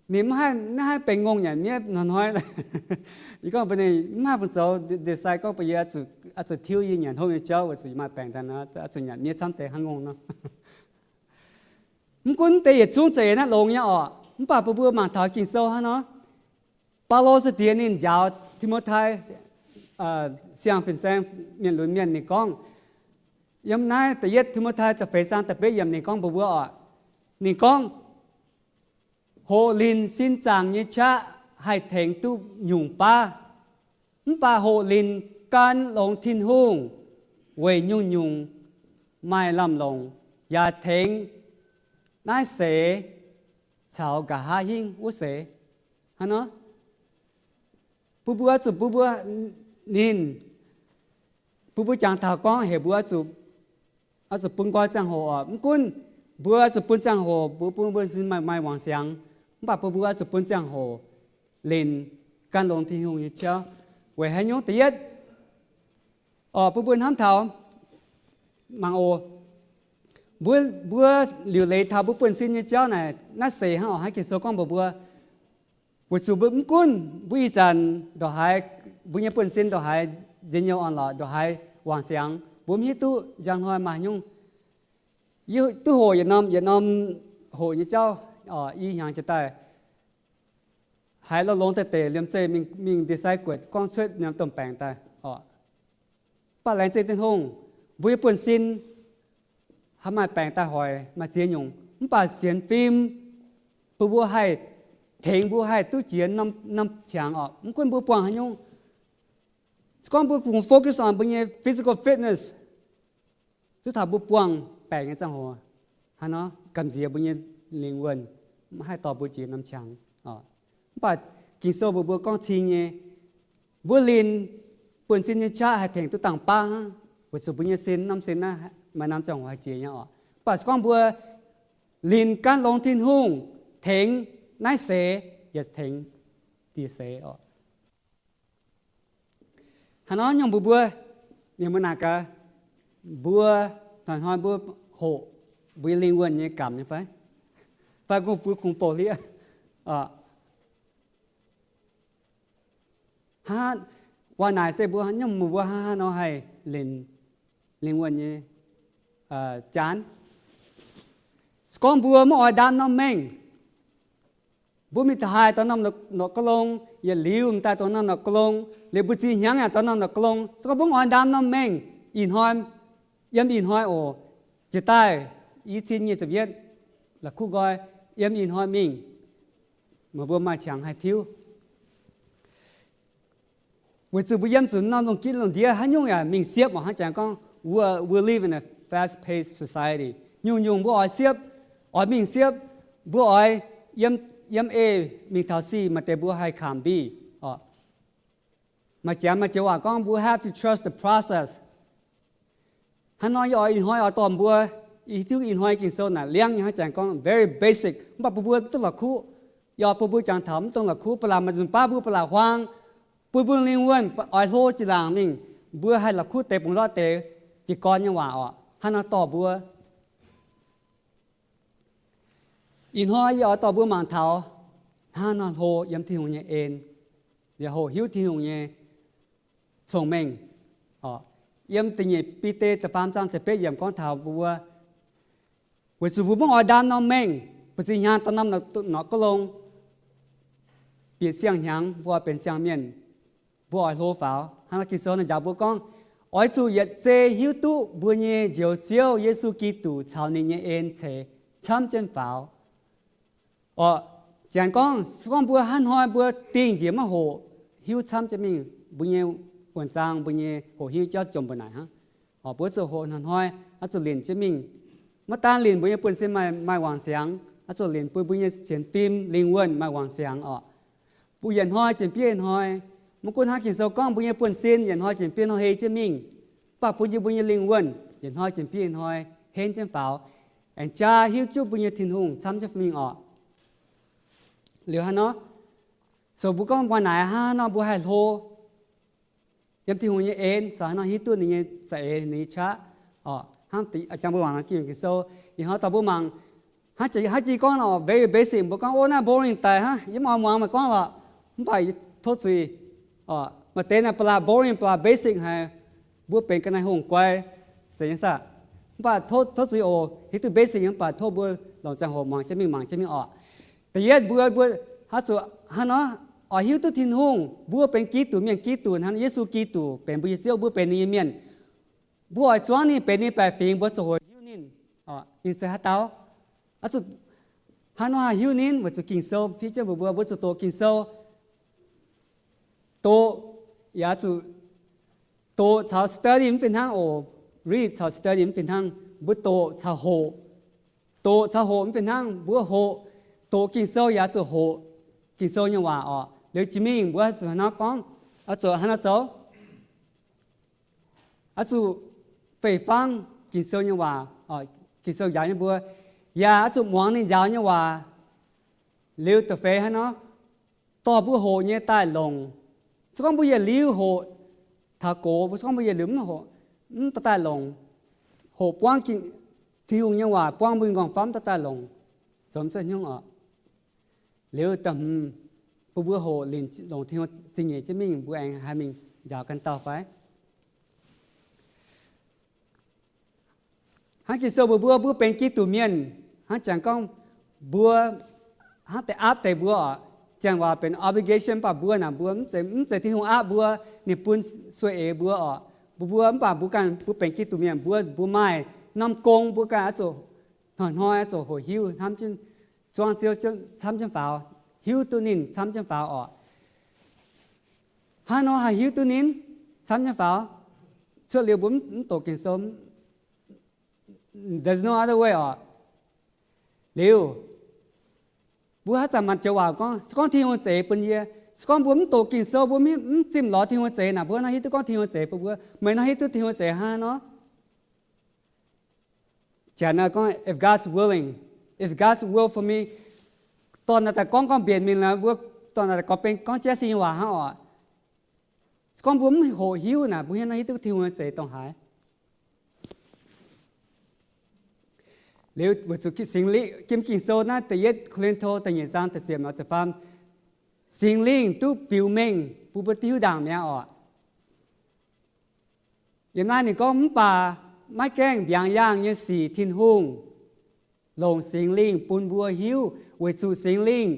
ninh mv haih, mv haih benx ngongh nyanc miev hnoi-hnoi. Yie gorngv mbuox ninh mv haih fungc zoux, decide gorngv bun yie oix zuqc tiuv yie nyanc hopv nyei jauv weic zuqc yie maaih baengc daaih nor, oix zuqc nyanc miev camv deix hnangv ngongh nor. Mv gunv deix yietc zungv za'eix naaiv longx nyei oc. Mv baac bun mbuo mangc taux Ging-Sou hnangv nor, Baulo se diex ninh njaaux Ti^mo^tai, siang-fin-saeng mienh lunx mienh, ninh gorngv, yiem naaiv da'yietv Ti^mo^tai da'feix zaang da'betv yiemc ninh gorngv mbuox mbuo oc, ninh gorngv, hoqc linh sin zaangc nyei qaqv haih tengx duqv nyungc baav, mv baac hoqc linh gan longx Tin-Hungh weic nyungc-nyungc maaih lamh longc yaac tengx naaiv seix caux nqa'haav hingv wuov seix. Hnangv nor, bun mbuo zuqc, bun mbuo ninh, bun mbuo jangx taux gorngv heuc mbuo oix zuqc bun nqoi ziangh hoc oc. Mv gunv mbuo oix zuqc bun ziangh hoc, mbuo bun mbuo sin maaih, maaih wangc siangx, mv baac bun mbuo oix zuqc bun ziangh hoc linh gan longx Tin-Hungh nyei jauv. Weic haaix nyungc? Da'yietv oc, bun mbuo hnamv taux, mangc oc, mbuo, mbuo liuc leiz taux mbuo buonv-sin nyei jauv naaic, naaiv seix hnangv oc, hnangv Ging-Sou gorngv mbuox mbuo, weic zuqc mbuo mv gunv mbuo ih zanc ndongc haaix, mbuo nyei buonv-sin ndongc haaix njien-youh orn-lorqc, ndongc haaix wangc siangx, mbuo mv hiuv duqv njang hnoi maaih haaix nyungc. Yie duqv hoqc yietc norm, yietc norm hoqc nyei jauv, i hnyangx jiex daaih haiz longx-longx deix deix liemh zeih mingh, mingh ndie-sai guoqv gorngv cuotv norm domh baengc daaih oc. Mv baac laengz zingh Tin-Hungh, mbuo nyei buonv-sin haih maaih baengc daaih hoic, maaih ziex nyungc, mv baac sienx fim bun mbuo haih tengx mbuo haih duqv jiex norm qangx oc. Mv gunv mbuo buangh haaix nyungc, se gorngv mbuo kungx focus on mbuo nyei physical fitness, zuov taux mbuo buangh baengc nyei ziangh hoc, hnangv nor gamh nziex mbuo nyei lingh wuonh, mv haih dorh mbuo jiex norm qangx. Mv baac Ging-Sou mbuox mbuo gorngv cing nyei, mbuo linh buonv-sin nyei qaqv haih tengx duqv dangh baav hnangv, weic zuqc mbuo nyei sin, norm sin naaiv maaih norm ziangh hoc haih jiex nyei oc. Mv baac se gorngv mbuo linh gan longx Tin-Hungh, tengx naaiv seix yaac tengx dieh seix oc. Hnangv nor nyungc mbuox mbuo, mienh mbuo naaic gaax, mbuo hnoi-hnoi mbuo hoqc mbuo nyei lingh wuonh nyei gamh nyei fai? Fai mbuo kungx bouh hlieqv? Hnangv waac naaic se mbuo nyungc mbuox mbuo hnangv haaix nor haih lenc lingh wuonh nyei janx. Se gorngv mbuo maiv oix ndaam norm mengh, mbuo mingh da'haaix dongh norm norqc ga'long, yietc liuz m'daaih dongh norm norqc ga'long, liuz mbuo ziex hnyangx yaac dongh norm norqc ga'long. Se gorngv mbuo mv oix ndaam norm mengh, ih hnoi, yiem ih hnoi oc, jiex daaih i cin nyic ziepc yietv la'kuqv nqoi, yiem ih hnoi mingh, meih mbuo maaih qangx haih tiuv. Weic zuqc mbuo yiem zuqc norm lungh gitv lungh ndiev haaix nyungc yaac mingh siepv oc. Hnangv jangx gorngv, we, we live in a fast-paced society. Nyungc-nyungc mbuo oix siepv, oix mingh siepv, mbuo oix yiem, yiem eix mingh taux sic maaih deix mbuo haih kamx mbiv oc. Maaih jangx maaih joux waac gorngv, we have to trust the process. Hnangv nor yie oix ih hnoi oix dorh mbuo, i hiuv duqv ih hnoi Ging-Sou naaic liangv nyei hnangv jangx gorngv very basic, mv baac bun mbuo duqv la'kuqv. Yie oix bun mbuo jangx taux mv dongh la'kuqv, ba'laqc maaih nzunc baav mbuo ba'laqc huaang, bun mbuo lingh wuonh oix hlo jiex laangc mingh, mbuo haih la'kuqv deix bungx lorqv deix jiez gorn nyei waac oc. Hnangv nor dorh mbuo, ih hnoi yie oix dorh mbuo mangc taux hnangv nor hlo yiem Tin-Hungh nyei en, yaac hoqc hiuv Tin-Hungh nyei cong-mengh. Yiem da'nyeic Bide da'faam zaang ziepc betv yiemc gorngv taux mbuo, weic zuqc mbuo maiv oix ndaam norm mengh, mbu'ziex hnyangx daaih norm norqc ga'long, bieqc siang-hnyangx mbuo oix benx siang-mienh, mbuo oix hlo faaux. Hnangv nor Ging-Sou naaiv njaaux mbuo gorngv, oix zuqc yietc zei hiuv duqv mbuo nyei Njoux Ziouv Yesu Giduc caux ninh nyei en ceix camv jienv faaux. Orqc, janx gorngv, se gorngv mbuo hnangv hnoi mbuo dingh njiec maiv hoqc, hiuv camv jienv mingh, mbuo nyei wuonh zaang, mbuo nyei hoqc hiuv jauv jomc mbu'naaic hnangv. Orqc, mbuo zuqc hoqc hnoi-hnoi, oix zuqc linc jienv mingh. Maiv daan linc mbuo nyei buonv-sin maaih, maaih wangc siangx, oix zuqc linc bun mbuo nyei sienx fim lingh wuonh maaih wangc siangx orqc. Mbuo yietc hnoi jiex bieiv hnoi, maiv gunv hnangv Ging-Sou gorngv mbuo nyei buonv-sin yietc hnoi jiex bieiv hnoi hei jienv mingh, mv baac bun yie mbuo nyei lingh wuonh yietc hnoi jiex bieiv hnoi henv jienv faaux, aengx jaa hiuv duqv mbuo nyei Tin-Hungh camv jienv mingh orqc. Liuz hnangv nor, so mbuo gorngv maaih naaic hnangv nor mbuo haih hlo yiem Tin-Hungh nyei en, so hnangv nor hiuv duqv ninh nyei za'eix, ninh nyei qaqv. Orqc, hnangv jangx mbuo mangc Ging-Sou, ih hnoi dorh mbuo mangc, hnangv jiex gorngv orqc, very basic, mbuo gorngv, o, naaiv boring daic hnangv, yie mv oix muangx meih gorngv lorqc. Mv baac tov zuiz, orqc, maaih deix naaic ba'laqc boring, ba'laqc basic haic, mbuo benx ga'naaiv hungh guai, zeiz nyei saah? Mv baac tov zuiz oc, hiuv duqv basic nyei, mv baac tov mbuo longc ziangh hoc muangx jienv mingh, mangc jienv mingh orqc. Da'yietv mbuo, mbuo oix zuqc hnangv nor, oix hiuv duqv Tin-Hungh, mbuo benx Giduc mienh, Giduc hnangv Yesu Giduc benx mbuo nyei Ziouv, mbuo benx ninh nyei mienh. Mbuo oix zuangv ninh benx ninh baeqc fingx, mbuo zuqc hoqc hiuv ninh. Ninh se haaix dauh? Oix zuqc hnangv nor haih hiuv ninh weic zuqc Ging-Sou fiev jienv mbuox mbuo, mbuo zuqc doqc Ging-Sou. Doqc yaac zuqc doqc caux study mv fih hnangv oc. Read caux study mv fih hnangv. Mbuo doqc caux hoqc. Doqc caux hoqc mv fih hnangv. Mbuo hoqc, doqc Ging-Sou yaac zuqc hoqc Ging-Sou nyei waac orqc. Liuz jiex mingh mbuo zuqc hnangv nor gorngv, oix zuqc hnangv nor zoux. Oix zuqc fei-fangv Ging-Sou nyei waac, Ging-Sou njaaux nyei mbuo, yaac oix zuqc muangx ninh njaaux nyei waac. Liuz da'feix hnangv nor, dorh mbuo hoqc nyei daaih longc. Se gorngv mbuo yietc liuz hoqc taux gox, se gorngv mbuo yietc liuz mv hoqc, mv dorh daaih longc, hoqc buangv Tin-Hungh nyei waac buangv mbuo nyei nqorngv-famv dorh daaih longc, zoux mv cuotv hnyouv orqc. Liuz da'hmz, bun mbuo hoqc linc longc Tin-Hungh zingh nyeic jienv mingh, mbuo aengx haih mingh njaaux ganh dauh fai? Hnangv Ging-Sou mbuox mbuo, mbuo benx Giduc mienh, hnangv jangx gorngv mbuo hnangv deix aapv deix mbuo orqc. Janx waac benx obligation, mv baac mbuo naaic mbuo mv zeiz, mv zeiz Tin-Hungh aapv mbuo, ninh bun sueih eix mbuo orqc. Mbuo, mbuo mv baac mbuo ganh, mbuo benx Giduc mienh, mbuo, mbuo maaih norm gong, mbuo ganh oix zuqc hnoi-hnoi oix zuqc hoqc hiuv hnamv jienv zuangv Ziouv camv jienv faaux, hiuv duqv ninh camv jienv faaux orqc. Hnangv nor haih hiuv duqv ninh camv jienv faaux? Cuotv liuz mbuo mv doqc Ging-Sou, there's no other way orqc. Liuz, mbuo haaix zanc maaih joux waac gorngv, se gorngv Tin-Hungh zeix bun yie, se gorngv mbuo mv doqc Ging-Sou, mbuo mv zimh lorz Tin-Hungh zeix naaic, mbuo hnangv hiuv duqv gorngv Tin-Hungh zeix bun mbuo, meih hnangv hiuv duqv Tin-Hungh zeix hnangv nor? Janx gorngv, if God's willing, if God's will for me, dorh naaic daaih gorngv gorngv mbienc mingh lorqc, mbuo dorh naaic daaih gorngv benx gorngv jaav sin nyei waac hnangv orqc. Se gorngv mbuo mv hoqc hiuv naaic, mbuo hnangv hiuv duqv Tin-Hungh zeix dongh haaix? Liuz weic zuqc Singx Lingh, jiem Ging-Sou naaiv da'yietv Ko^lin^to da'nyeic zaang da'ziepc nor ziepc faam, Singx Lingh duqv biux mengh bun mbuo diuv ndaangc mi'aqv orqc. Yiem naaiv ninh gorngv, mv baac maiv gaengh mbiaangx yaangh nyei sic Tin-Hungh longc Singx Lingh bun mbuo hiuv, weic zuqc Singx Lingh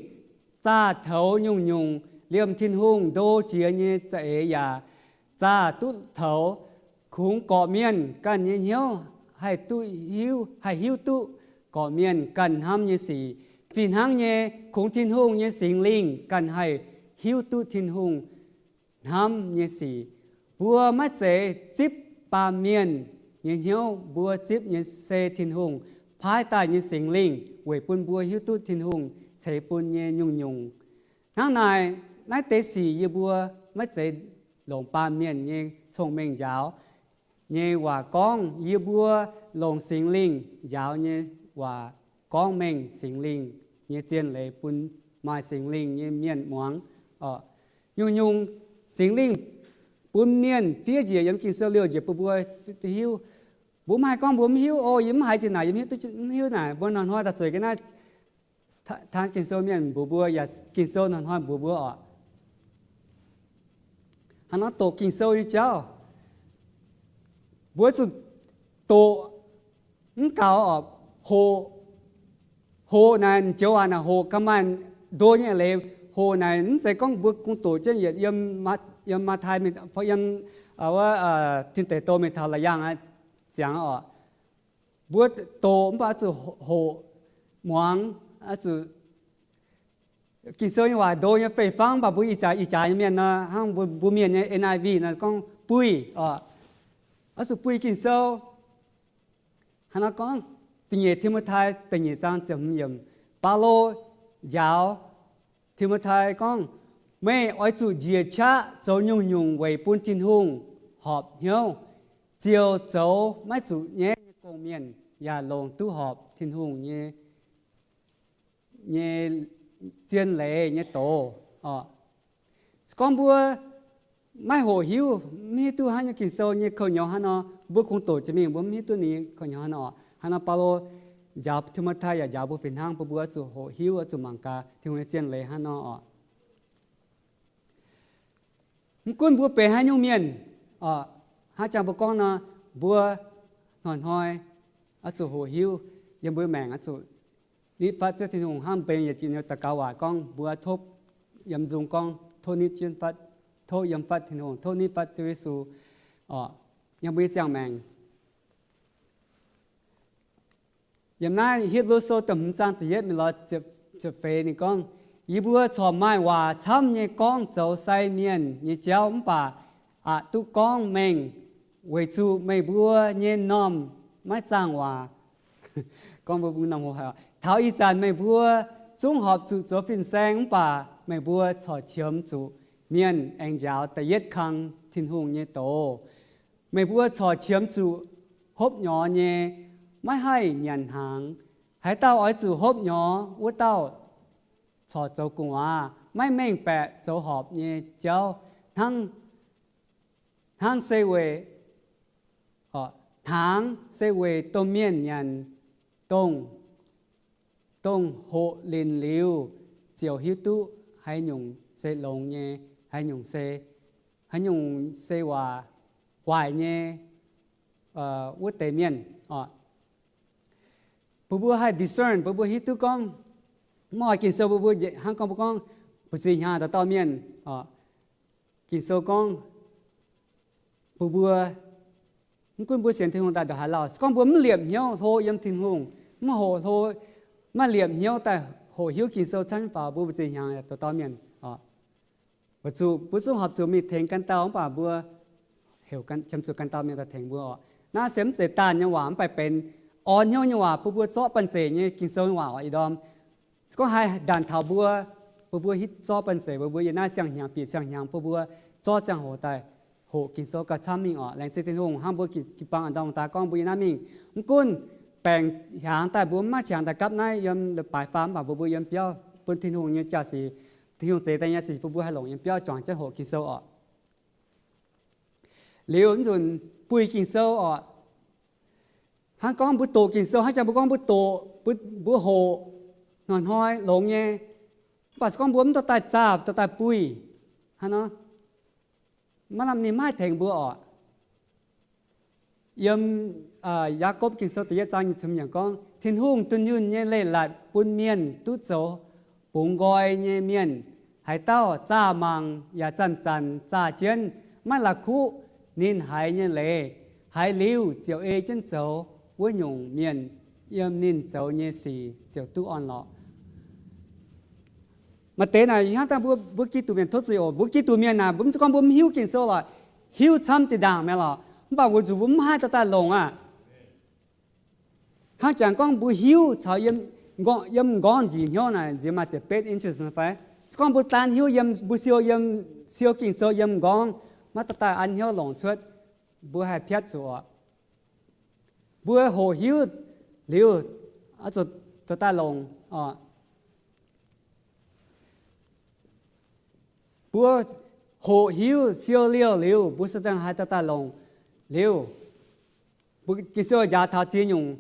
zaah toux nyungc-nyungc liemh Tin-Hungh ndo jiex nyei za'eix yaac zaah duqv toux. Kungx gorqv-mienh ganh nyei hnyouv haih duqv hiuv, haih hiuv duqv gorqv-mienh ganh hnamv nyei sic. Fih hnangv nyei, kungx Tin-Hungh nyei Singx Lingh ganh haih hiuv duqv Tin-Hungh hnamv nyei sic. Mbuo maiv zeiz zipv baamh mienh nyei hnyouv, mbuo zipv nyei se Tin-Hungh paaiv daaih nyei Singx Lingh weic bun mbuo hiuv duqv Tin-Hungh ceix bun nyei nyungc-nyungc. Hnangv naaic, naaiv deix sic yie mbuo maiv zeiz longc baamh mienh nyei cong-mengh njaaux nyei waac gorngv. Yie mbuo longc Singx Lingh njaaux nyei waac gorngv mengh Singx Lingh nyei zien leiz bun maaih Singx Lingh nyei mienh muangx. Nyungc-nyungc Singx Lingh bun mienh fiev njiec yiem Ging-Sou liouh njiec bun mbuo hiuv. Mbuo mv haih gorngv mbuo mv hiuv, o, yie mv haiz jiex naaic, yie mv hiuv, mv hiuv naaic. Mbuo hnoi-hnoi daaih zueiz ga'naaiv taan Ging-Sou mienh mbuox mbuo, yaac Ging-Sou hnoi-hnoi mbuox mbuo orqc. Hnangv naaiv doqc Ging-Sou nyei jauv, mbuo zuqc doqc mv gaux orqc. Hoqc, hoqc naaic joux waac naaic hoqc ga'maaih ndo nyei leiz. Hoqc naaic mv zeiz gorngv mbuo kungx doqc jienv yietc yiem, yiem Matv^tai, yiem, wuov, Tin Deic Douh mingh taux La'yaangh ziangx orqc. Mbuo doqc mv baac oix zuqc hoqc muangx, oix zuqc Ging-Sou nyei waac ndo nyei fei-fangv, mv baac mbuo ih jaax ih jaax nyei mienh nor, hnangv mbuo, mbuo mienh nyei N I V nor gorngv buih oc. Oix zuqc buih Ging-Sou. Hnangv naaiv gorngv, da'nyeic Ti^mo^tai da'nyeic zaang ziepc hmz yiemc, Baulo njaaux Ti^mo^tai gorngv, meih oix zuqc njiec qaqv zoux nyungc-nyungc weic bun Tin-Hungh horpc hnyouv, ziouc zoux maiv zuqc nyaiv nyei gong-mienh, yaac longc duqv horpc Tin-Hungh nyei, nyei zien leiz nyei doz oc. Se gorngv mbuo maiv hoqc hiuv, mv hiuv duqv hnangv nyei Ging-Sou nyei kouv nyouz hnangv nor, mbuo kungx doqc jiex mingh, mbuo mv hiuv duqv ninh nyei kouv nyouz hnangv nor oc. Hnangv nor Baulo njaaux Ti^mo^tai yaac njaaux mbuo fih hnangv, bun mbuo oix zuqc hoqc hiuv, oix zuqc mangc gaax Tin-Hungh nyei zien leiz hnangv nor oc. Mv gunv mbuo benx haaix nyungc mienh, hnangv jang mbuo gorngv nor, mbuo hnoi-hnoi oix zuqc hoqc hiuv yiem mbuo maengc oix zuqc nitv fatv Ziouv Tin-Hungh. Hnangv benx yietc jiex nyei daux gaux waac gorngv, mbuo tov yiem nzung gorngv, tov nitv jienv fatv, tov yiem fatv Tin-Hungh, tov nitv fatv Ziouv Yesu oc, yiem mbuo nyei ziangh maengc. Yiem naaiv Hipv^lu Sou da'hmz zaang da'yietv mingh lorz ziepc feix ninh gorngv, yie mbuo corc maaih waac camv nyei gorngv zoux sai mienh nyei jauv mv baac aqc duqv gorngv mengh, weic zuqc meih mbuo nyei m'normh maiv zaangh waac. Gorngv mbuo m'normh hoqc haic oc. Taux ih zanc meih mbuo zungv horpc zuqc zoux fin-saeng mv baac meih mbuo corc qiemx zuqc mienh aengx njaaux da'yietv kang Tin-Hungh nyei doz. Meih mbuo corc qiemx zuqc hopv nyorx nyei, maiv haih nyanc hnaangx. Haaix dauh oix zuqc hopv nyorx, wuov dauh corc zoux gu'nguaaz, maiv mengh baeqc zoux horpc nyei jauv. Hnangv, hnangv se weic, hnaangx se weic domh mienh nyanc, dongh, dongh hoqc linc liuz ziouc hiuv duqv haaix nyungc se longx nyei, haaix nyungc se, haaix nyungc se waac guaaic nyei wuov deix mienh oc. Bun mbuo haih discern, bun mbuo hiuv duqv gorngv, mv oix Ging-Sou bun mbuo hnangv gorngv mbuo gorngv mbu'ziex hnyangx dauh dauh mienh oc. Ging-Sou gorngv bun mbuo, mv gunv mbuo sienx Tin-Hungh daaih ndongc haaix lauh, se gorngv mbuo mv liepc hnyouv hlo yiem Tin-Hungh, mv hoqc hlo, maiv liepc hnyouv daaih hoqc hiuv Ging-Sou camv faaux, mbuo mbu'ziex hnyangx dauh dauh mienh oc, weic zuqc mbuo zungv horpc zuqc mingh tengx ganh dauh, mv baac mbuo heuc qiemx zuqc ganh dauh mienh daaih tengx mbuo oc. Naaiv se mv zeiz daanh nyei waac, mv baac benx orn hnyouv nyei waac, bun mbuo zorqv banh zeic nyei Ging-Sou nyei waac oc. Ih ndorm se gorngv haih ndanc taux mbuo, bun mbuo hiuv zorqv banh zeic, bun mbuo yiem naaiv siang-hnyangx bieqc siang-hnyangx, bun mbuo zorqv ziangh hoc daaih hoqc Ging-Sou gauh camv mingh oc. Laengz zingh Tin-Hungh hnangv mbuo jiu-baang a'ndorh daaih gorngv mbuo yiem naaiv mingh. Mv gunv baengc hiaangx daaih mbuo mv maaih qangx daaih gapv naaiv yiem leiz-baaix faam, mv baac mbuo, mbuo yiem biauv bun Tin-Hungh nyei jaa-sic, Tin-Hungh zeix daaih nyei jaa-sic bun mbuo haih longc yiem biauv juangc jienv hoqc Ging-Sou oc. Liuz nzunc buih Ging-Sou oc. Hnangv gorngv mbuo doqc Ging-Sou, hnangv jangx mbuo gorngv mbuo doqc, mbuo hoqc hnoi-hnoi longx nyei, mv baac se gorngv mbuo mv dorh daaih zaah, dorh daaih buih, hnangv nor, maiv lamh ninh maiv haih tengx mbuo oc. Yiem Yaakopv Ging-Sou da'yietv zaang nyic ziepc hmz yiemc gorngv, Tin-Hungh dunh yunh nyei leiz-latc bun mienh duqv zoux bungx nqoi nyei mienh. Haaix dauh zaah mangc yaac zanc-zanc zaah jienv, maiv la'kuqv ninh haiz nyei leiz, haiz liuz ziouc ei jienv zoux, wuov nyungc mienh yiem ninh zoux nyei sic ziouc duqv orn-lorqc. Maaih deix naaic hnangv dangh mbuo, mbuo Giduc mienh tov zuiz oc. Mbuo Giduc mienh naaic, mbuo mv zeiz gorngv mbuo mv hiuv Ging-Sou lorqc, hiuv camv jiex ndaangc mi'aqv lorqc, mv baac weic zuqc mbuo mv haih dorh daaih longc aqv. Hnangv jangx gorngv mbuo hiuv caux yiem, yiem m'nqorngv njiec hnyouv naaic nziex maaih ziepc betv inches nor fai? Se gorngv mbuo daan hiuv yiem, mbuo siou yiem, siou Ging-Sou yiem m'nqorngv, maiv dorh daaih an hnyouv longc cuotv, mbuo haih piatv zuqc oc. Mbuo hoqc hiuv liuz, oix zuqc dorh daaih longc oc. Mbuo hoqc hiuv siou liouh liuz, mbuo se dangh haih dorh daaih longc liuz, mbuo Ging-Sou njaaux taux ziex nyungc,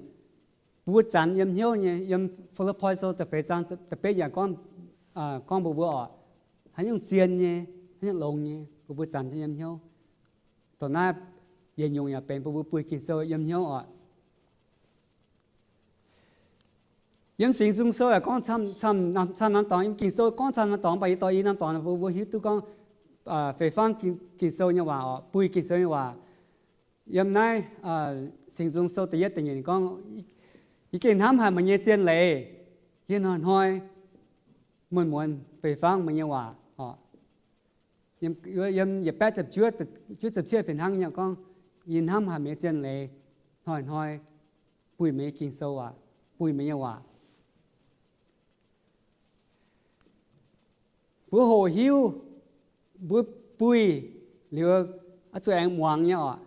mbuo zanc yiem hnyouv nyei. Yiem Fi^lipv^poi Sou da'feix zaang da'betv yaac gorngv, gorngv mbuox mbuo oc, haaix nyungc zien nyei, haaix nyungc longx nyei, mbuo, mbuo zanc yiem hnyouv. Dongh naaiv yietc nyungc yaac benx bun mbuo buih Ging-Sou yiem hnyouv oc. Yiem Singx Nzung Sou yaac gorngv camv, camv, camv norm dorngx. Yiem Ging-Sou gorngv camv norm dorngx, mv baac yie dorh i norm dorngx bun mbuo hiuv duqv gorngv fei fangv Ging-Sou nyei waac oc, buih Ging-Sou nyei waac. Yiem naaiv Singx Nzung Sou da'yietv da'nyeic ninh gorngv, yie gengh hnamv haic meih nyei zien leiz, yie hnoi-hnoi muonz-muonz fei fangv meih nyei waac oc. Yiem yietc baeqv ziepc juov, juov ziepc cietv fih hnangv nyei gorngv, yie hnamv haic meih nyei zien leiz, hnoi-hnoi buih meih nyei Ging-Sou waac, buih meih nyei waac. Mbuo hoqc hiuv, mbuo buih liuz, oix zuqc aengx muangx nyei oc.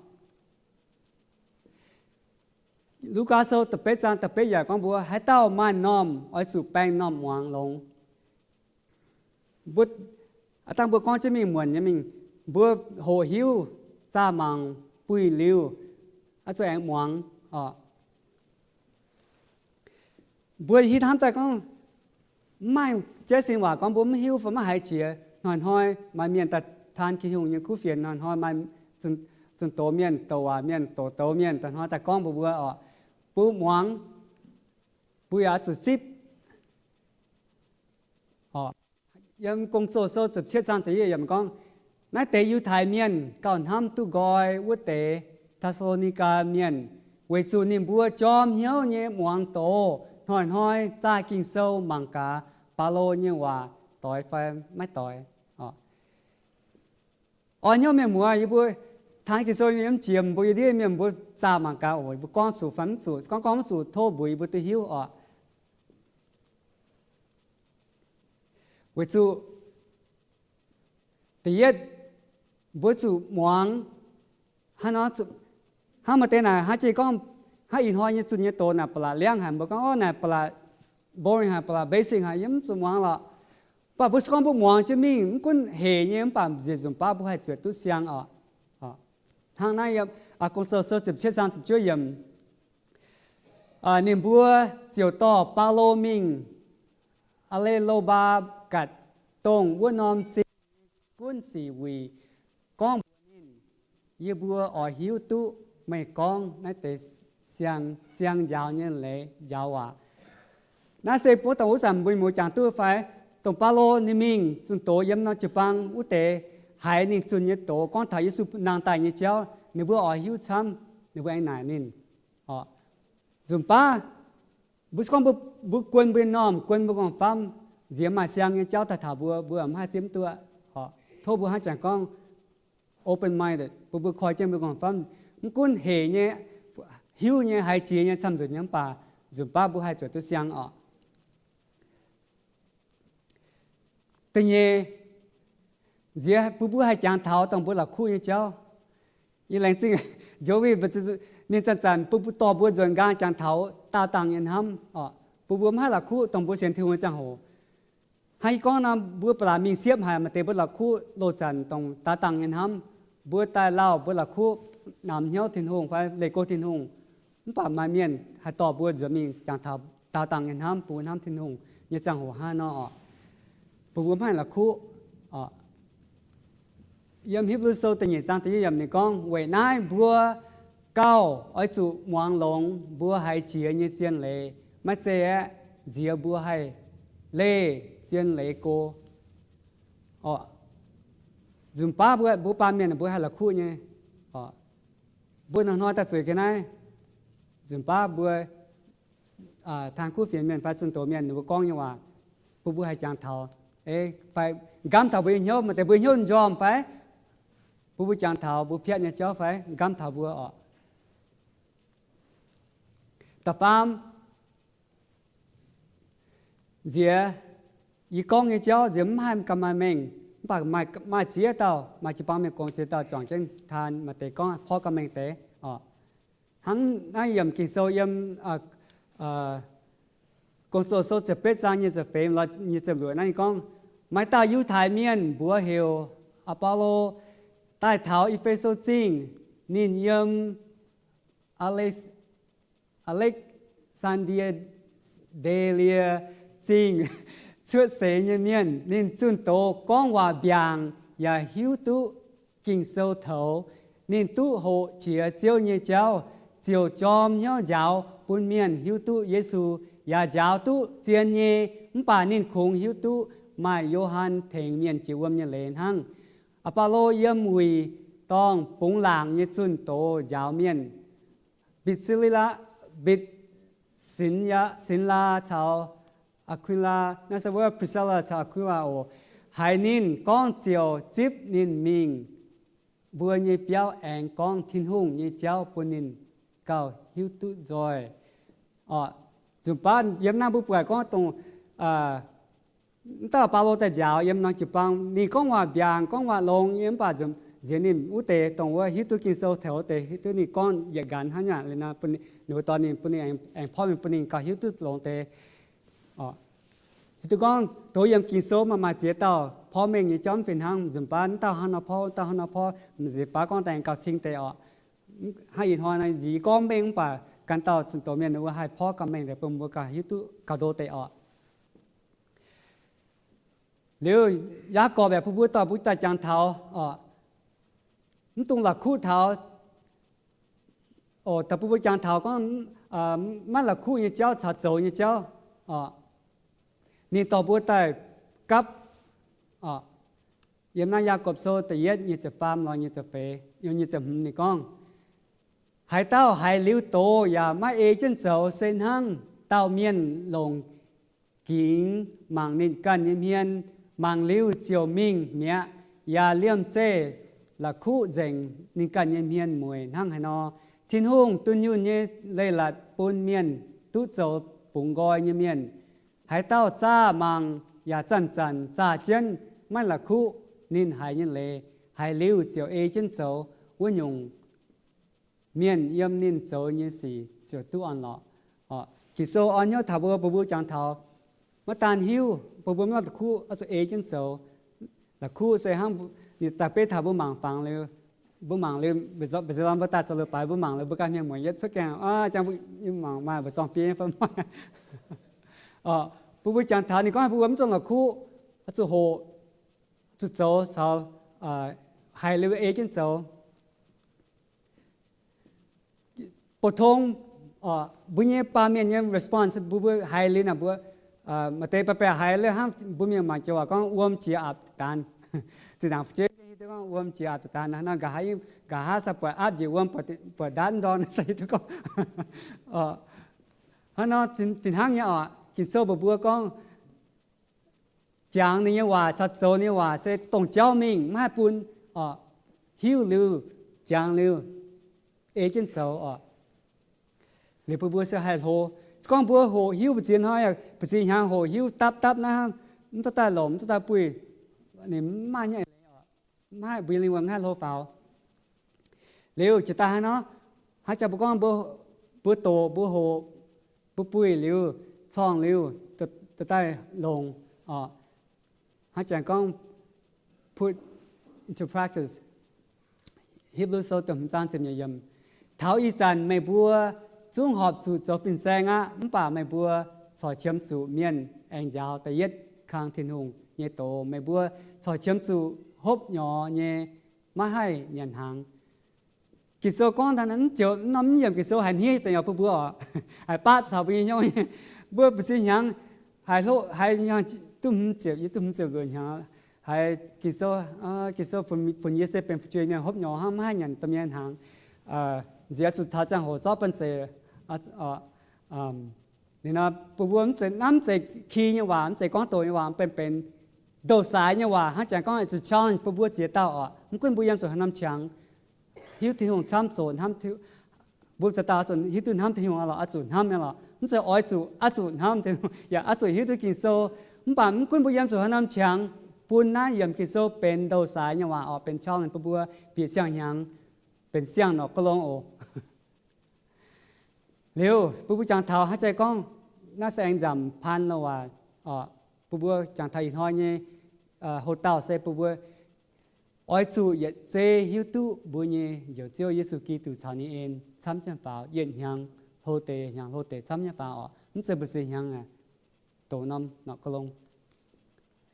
Lugaa Sou da'betv zaang da'betv yaac gorngv mbuo, haaix dauh maaih m'normh oix zuqc baeng m'normh muangx longx. Mbuo, aav dangh mbuo gorngv jienv mingh muonc nyei mingh, mbuo hoqc hiuv, zaah mangc, buih liuz, oix zuqc aengx muangx oc. Mbuo hiuv hnamv daaih gorngv, mv maaih jaiv sin waac gorngv mbuo mv hiuv fai maiv haiz jiex. Hnoi-hnoi maaih mienh daaih taan Tin-Hungh nyei kuv fienx, hnoi-hnoi maaih zunh doz mienh, douc waac mienh, douc douz mienh, hnoi-hnoi daaih gorngv mbuox mbuo oc, mbuo muangx, mbuo yaac oix zuqc zipv oc. Yiem Gong-Zoh Sou ziepc cietv zaang da'yietv yiemc gorngv, naaiv deix Yiutai Mienh gauh hnamv duqv nqoi wuov deix Te^saa^lo^ni^gaa Mienh, weic zuqc ninh mbuo jorm hnyouv nyei muangx doz, hnoi-hnoi zaah Ging-Sou mangc gaax Baulo nyei waac doix fai maiv doix oc. Orn hnyouv mienh muoz, yie mbuo taan Ging-Sou yiem jiex, mbuo yiem ndiev mienh mbuo zaah mangc gaax oc, mbuo gorngv zuqc fai mv zuqc, gorngv gorngv mv zuqc, tov mbuox yie mbuo duqv hiuv oc. Weic zuqc da'yietv, mbuo zuqc muangx hnangv nor, hnangv maaih deix naaic hnangv jiex gorngv, hnangv ih hnoi nyei zunh nyei doz naaic ba'laqc liangv haic, mbuo gorngv, o, naaic ba'laqc boring haic, ba'laqc basic haic, yie mv zuqc muangx lorqc. Mv baac mbuo se gorngv mbuo muangx jienv mingh, mv gunv hec nyei, mv baac nzieqc nzunc baav mbuo haih zuotc duqv siang oc. Hnangv naaiv yiem Gong-Zoh Sou ziepc cietv zaang ziepc juov yiemc, ninh mbuo ziouc dorh Baulo mingh Aa^le^lo^mbaa^gatc, dongh wuov norm zingh nyei gunv sic wuic, gorngv mbuox ninh, yie mbuo oix hiuv duqv meih gorngv naaiv deix siang, siang njaaux nyei leiz, njaaux waac. Naaiv se mbuo dongh wuov zanc mbuo muoz jangx duqv fai? Dongh Baulo ninh mingh zunh doz yiem norm jiu-baang wuov deix, haiz ninh zunh nyei doz gorngv taux Yesu nangh daaih nyei jauv, ninh mbuo oix hiuv camv, ninh mbuo aengx naaic ninh. Nzunc baav mbuo se gorngv mbuo guon mbuo nyei m'normh, guon mbuo m'nqorngv-famv, nziex maaih siang nyei jauv daaih taux mbuo, mbuo mv haih zipv duqv. Tov mbuo hnangv jangx gorngv open-minded, bun mbuo koi jienv mbuo m'nqorngv-famv, mv gunv hec nyei, hiuv nyei, haiz jiex nyei, camv-nzunc nyei, mv baac nzunc baav mbuo haih zuotc duqv siang oc. Da'nyeic, nziex bun mbuo haih jangx taux dongh mbuo la'kuqv nyei jauv. Yie laengz zingh Joey, ninh zanc-zanc bun mbuo dorh mbuo nzuonx nqaang jangx taux daauh dangh nyei hnamv oc, bun mbuo mv haih la'kuqv dongh mbuo sienx Tin-Hungh nyei ziangh hoc. Hnangv yie gorngv nor, mbuo ba'laqc mingh siepv haic, maaih deix mbuo la'kuqv loz-zanc dongh daauh dangh nyei hnamv. Mbuo daaih lauh mbuo la'kuqv namx hnyouv Tin-Hungh fai leih go Tin-Hungh, mv baac maaih mienh haih dorh mbuo nzuonx mingh jangx taux daauh dangh nyei hnamv, bun mbuo hnamv Tin-Hungh nyei ziangh hoc hnangv nor oc, bun mbuo mv haih la'kuqv oc. Yiem Hipv^lu Sou da'nyeic zaang da'yietv yiemc ninh gorngv, weic naaiv mbuo gauh oix zuqc muangx longx mbuo haiz jiex nyei zien leiz, maiv zeiz aeqv, nziex mbuo haih leih zien leiz go oc. Nzunc baav mbuo, mbuo baamh mienh mbuo haih la'kuqv nyei oc. Mbuo hnoi-hnoi daaih zueiz ga'naaiv, nzunc baav mbuo taan kuv fienx mienh fai zunh doz mienh ninh mbuo gorngv nyei waac, bun mbuo haih jangx taux, fai nqamv taux mbuo nyei hnyouv, maaih deix mbuo hnyouv njormh fai, bun mbuo jangx taux mbuo piatv nyei jauv fai nqamv taux mbuo oc. Da'faam, nziex yie gorngv nyei jauv nziex mv haih ganh maaih mengh, mv baac maaih ziex dauh, maaih jiu-baang mienh gorngv ziex dauh juangc jienv taan, maaih deix gorngv porv ganh mengh deix oc. Hnangv naaiv yiemc Ging-Sou yiem Gong-Zoh Sou ziepc betv zaang nyic ziepc feix lorz nyic ziepc luoqc naaiv ninh gorngv, maaih dauh Yiutai Mienh mbuox heuc Apollo daaih taux E^fe^so Zingh. Ninh yiem Alex- Alex^sandie^nde^lie Zingh cuotv seix nyei mienh. Ninh zunh doz gorngv waac mbiaangc yaac hiuv duqv Ging-Sou toux. Ninh duqv hoqc jiex Ziouv nyei jauv, ziouc jorm hnyouv njaaux bun mienh hiuv duqv Yesu, yaac njaaux duqv zien nyei. Mv baac ninh kungx hiuv duqv maaih Yo^han tengx mienh jiex wuom nyei leiz hnangv. Apollo yiem wuic dorngh bungx laangc nyei zunh doz njaaux mienh. Mbitc Sili- mbitc Sinx- Sinlaa caux Aa^kui^laa, naaiv se wuov Priscilla caux Aa^kui^laa oc. Haiz ninh gorngv ziouc zipv ninh mingh mbuo nyei biauv aengx gorngv Tin-Hungh nyei jauv bun ninh gauh hiuv duqv nzoih. Nzunc baav yiem naaiv mbuo buatc gorngv dongh, mv dauh Baulo daaih njaaux yiem norm jiu-baang, ninh gorngv waac mbiaangc, gorngv waac longx nyei, mv baac nziex ninh wuov deix dongh wuov hiuv duqv Ging-Sou taux wuov deix, hiuv duqv ninh gorngv yietc nqanx hnangv nyei, ninh mbuo dorh ninh, bun ninh aengx porv mengh bun ninh gauh hiuv duqv longx deix. Hiuv duqv gorngv doz yiem Ging-Sou maaih maaih ziex dauh porv mengh nyei jauv mv fih hnangv. Nzunc baav mv dauh hnangv nor porv, mv dauh hnangv nor porv, nzunc baav gorngv daaih aengx gauh cing deix oc. Hnangv ih hnoi nor yie gorngv mengh mv baac gan dauh zunh doz mienh wuov haih porv gauh mengh deix bun mbuo gauh hiuv duqv gauh ndo deix oc. Liuz Yaagorpc yaac bun mbuo dorh mbuo daaih jangx taux oc, mv dungx la'kuqv taux oc, daaih bun mbuo jangx taux gorngv maiv la'kuqv nyei jauv caux zoux nyei jauv oc. Ninh dorh mbuo daaih gapv oc. Yiem naaiv Yaagorpc Sou da'yietv nyic ziepc faam lorz nyic ziepc feix, nyic ziepc hmz ninh gorngv, haaix dauh haiz liuz doz yaac maiv ei jienv zoux se hnangv dauh mienh longc gingx mangc ninh ganh nyei hmien, mangc liuz ziouc mingh mi'aqv, yaac liemh zeih la'kuqv nzengc ninh ganh nyei hmien mueic hnangv haaix nor. Tin-Hungh dunh yunh nyei leiz-latc bun mienh duqv zoux bungx nqoi nyei mienh. Haaix dauh zaah mangc yaac zanc-zanc zaah jienv maiv la'kuqv ninh haiz nyei leiz, haiz liuz ziouc ei jienv zoux, wuov nyungc mienh yiem ninh zoux nyei sic ziouc duqv orn-lorqc. Ging-Sou orn hnyouv taux mbuo, bun mbuo jangx taux maiv daan hiuv, bun mbuo maiv la'kuqv, oix zuqc ei jienv zoux. La'kuqv se hnangv ninh daaih beiv taux mbuo mangc fangx liuz, mbuo mangc liuz, mbuo daaih zoux liuz baaix, mbuo mangc liuz mbuo ganh mienh mueic yietv cuotv gaengh, ziangh mbuo mangc maaih mbu'zorng biei fai maiv. Bun mbuo jangx taux ninh gorngv bun mbuo mv dungx la'kuqv, oix zuqc hoqc, zuqc zoux caux haiz liuz ei jienv zoux. Bou tong mbuo nyei baamh mienh nyei response, mbuo, mbuo haiz liuz naaic mbuo maaih deix baeqc baeqc haiz liuz hnangv mbuo mienh mangc joux waac gorngv wuom jiex aapv daanz. Zinh ndaangc fu'jueiv hiuv duqv gorngv wuom jiex aapv daanz, nqa'haav, nqa'haav se buatc aapv njiec wuom, buatc ndaatv ndorn se hiuv duqv gorngv. Hnangv nor fih hnangv nyei oc, Ging-Sou mbuox mbuo gorngv jangx ninh nyei waac caux zoux ninh nyei waac se dongh jauv mingh, maiv haih bun hiuv liuz, jangx liuz, ei jienv zoux oc. Liuz bun mbuo se haih hlo. Se gorngv mbuo hoqc hiuv mbu'ziex hnoi, mbu'ziex hnyangx hoqc hiuv dapv dapv naaiv, mv duqv daaih longc, mv duqv daaih buih, ninh mv maaih nyei, maiv haih, mbuo nyei lingh wuonh maiv haih hlo faaux. Liuz jiex daaih hnangv nor, hnangv jangx mbuo gorngv mbuo doqc, mbuo hoqc, mbuo buih liuz, corngh liuz, daaih longc oc. Hnangv jangx gorngv put into practice. Hipv^lu Sou da'hmz zaang ziepc nyeic yiemc, taux ih zanc meih mbuo zungv horpc zuqc zoux fin-saeng aqv, mv baac meih mbuo corc qiemx zuqc mienh aengx njaaux da'yietv kang Tin-Hungh nyei doz. Meih mbuo corc qiemx zuqc hopv nyorx nyei, maiv haih nyanc hnaangx. Ging-Sou gorngv daaih mv joux norm mv yiemc Ging-Sou haiz hniev deix nyei bun mbuo oc, haiz baav taux mbuo nyei hnyouv nyei. Mbuo mbu'ziex hnyangx haiz hlo, haiz hnyangx duqv hmz ziepc, yie duqv hmz ziepc luoqc hnyangx, haiz Ging-Sou, Ging-Sou funx yie se benx fu'jueiv mienh hopv nyorx hnangv, maiv haih nyanc domh mienh hnaangx. Nziex zuqc taux ziangh hoc zorqv banh zeic. Ninh nor bun mbuo mv zeiz, mv zeiz ki nyei waac, mv zeiz gorngv doqc nyei waac, benx, benx ndouh saaix nyei waac. Hnangv jangx gorngv it's a challenge bun mbuo ziex dauh oc. Mv gunv mbuo yiem zuqc haaix norm qangx, hiuv Tin-Hungh camv zoqc hnamv, mbuo ziex dauh oix zuqc hiuv duqv hnamv Tin-Hungh oc, oix zuqc hnamv nyei lorqc. Mv zeiz oix zuqc, oix zuqc hnamv Tin-Hungh, yaac oix zuqc hiuv duqv Ging-Sou. Mv baac mv gunv mbuo yiem zuqc haaix norm qangx, bun naaiv yiemc Ging-Sou benx ndouh saaix nyei waac oc, benx challenge bun mbuo bieqc siang-hnyangx, benx siang-norqc ga'long oc. Liuz bun mbuo jangx taux hnangv jangx gorngv, naaiv se aengx nzamc paan lorh waac oc. Bun mbuo jangx taux ih hnoi nyei houx-dauh se bun mbuo oix zuqc yietc zei hiuv duqv mbuo nyei Njoux Ziouv Yesu Giduc caux ninh en camv jienv faaux, yietc hnyangx hlo deix, hnyangx hlo deix camv jienv faaux oc. Mv zeiz mbu'ziex hnyangx doqc norm norqc ga'long.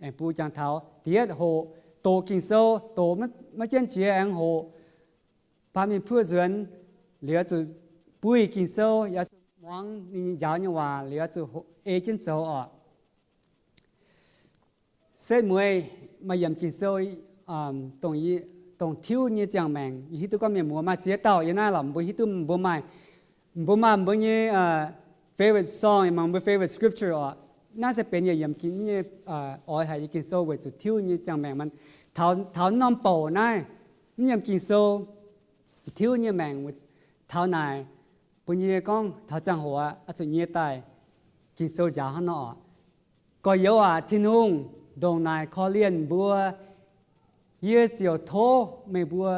Aengx bun mbuo jangx taux da'yietv hoqc, doqc Ging-Sou, doqc maiv jienv jiex aengx hoqc. Baamh mienh puoqv nzuonx, liuz zuqc buih Ging-Sou, yaac zuqc muangx ninh njaaux nyei waac, liuz zuqc ei jienv zoux oc. Setv mueiz maaih yiemc Ging-Sou dongh tiuv nyei ziangh maengc. Yie hiuv duqv gorngv mienh muoz maaih ziex dauh yiem naaiv lorqc, mbuo hiuv duqv mbuo maaih, mbuo maaih mbuo nyei favorite song, mbuo favorite scripture oc. Naaiv se benx yie yiem nyei, oix haic nyei Ging-Sou weic zuqc tiuv nyei ziangh maengc. Taux norm bouc naaiv, mv yiem Ging-Sou, tiuv nyei maengc taux naaic, bun yie gorngv taux ziangh hoc oix zuqc nyie daaih Ging-Sou njaaux hnangv nor oc. Gorx-youz aac, Tin-Hungh ndongc naaic korv-lienh mbuo, yie ziouc tov meih mbuo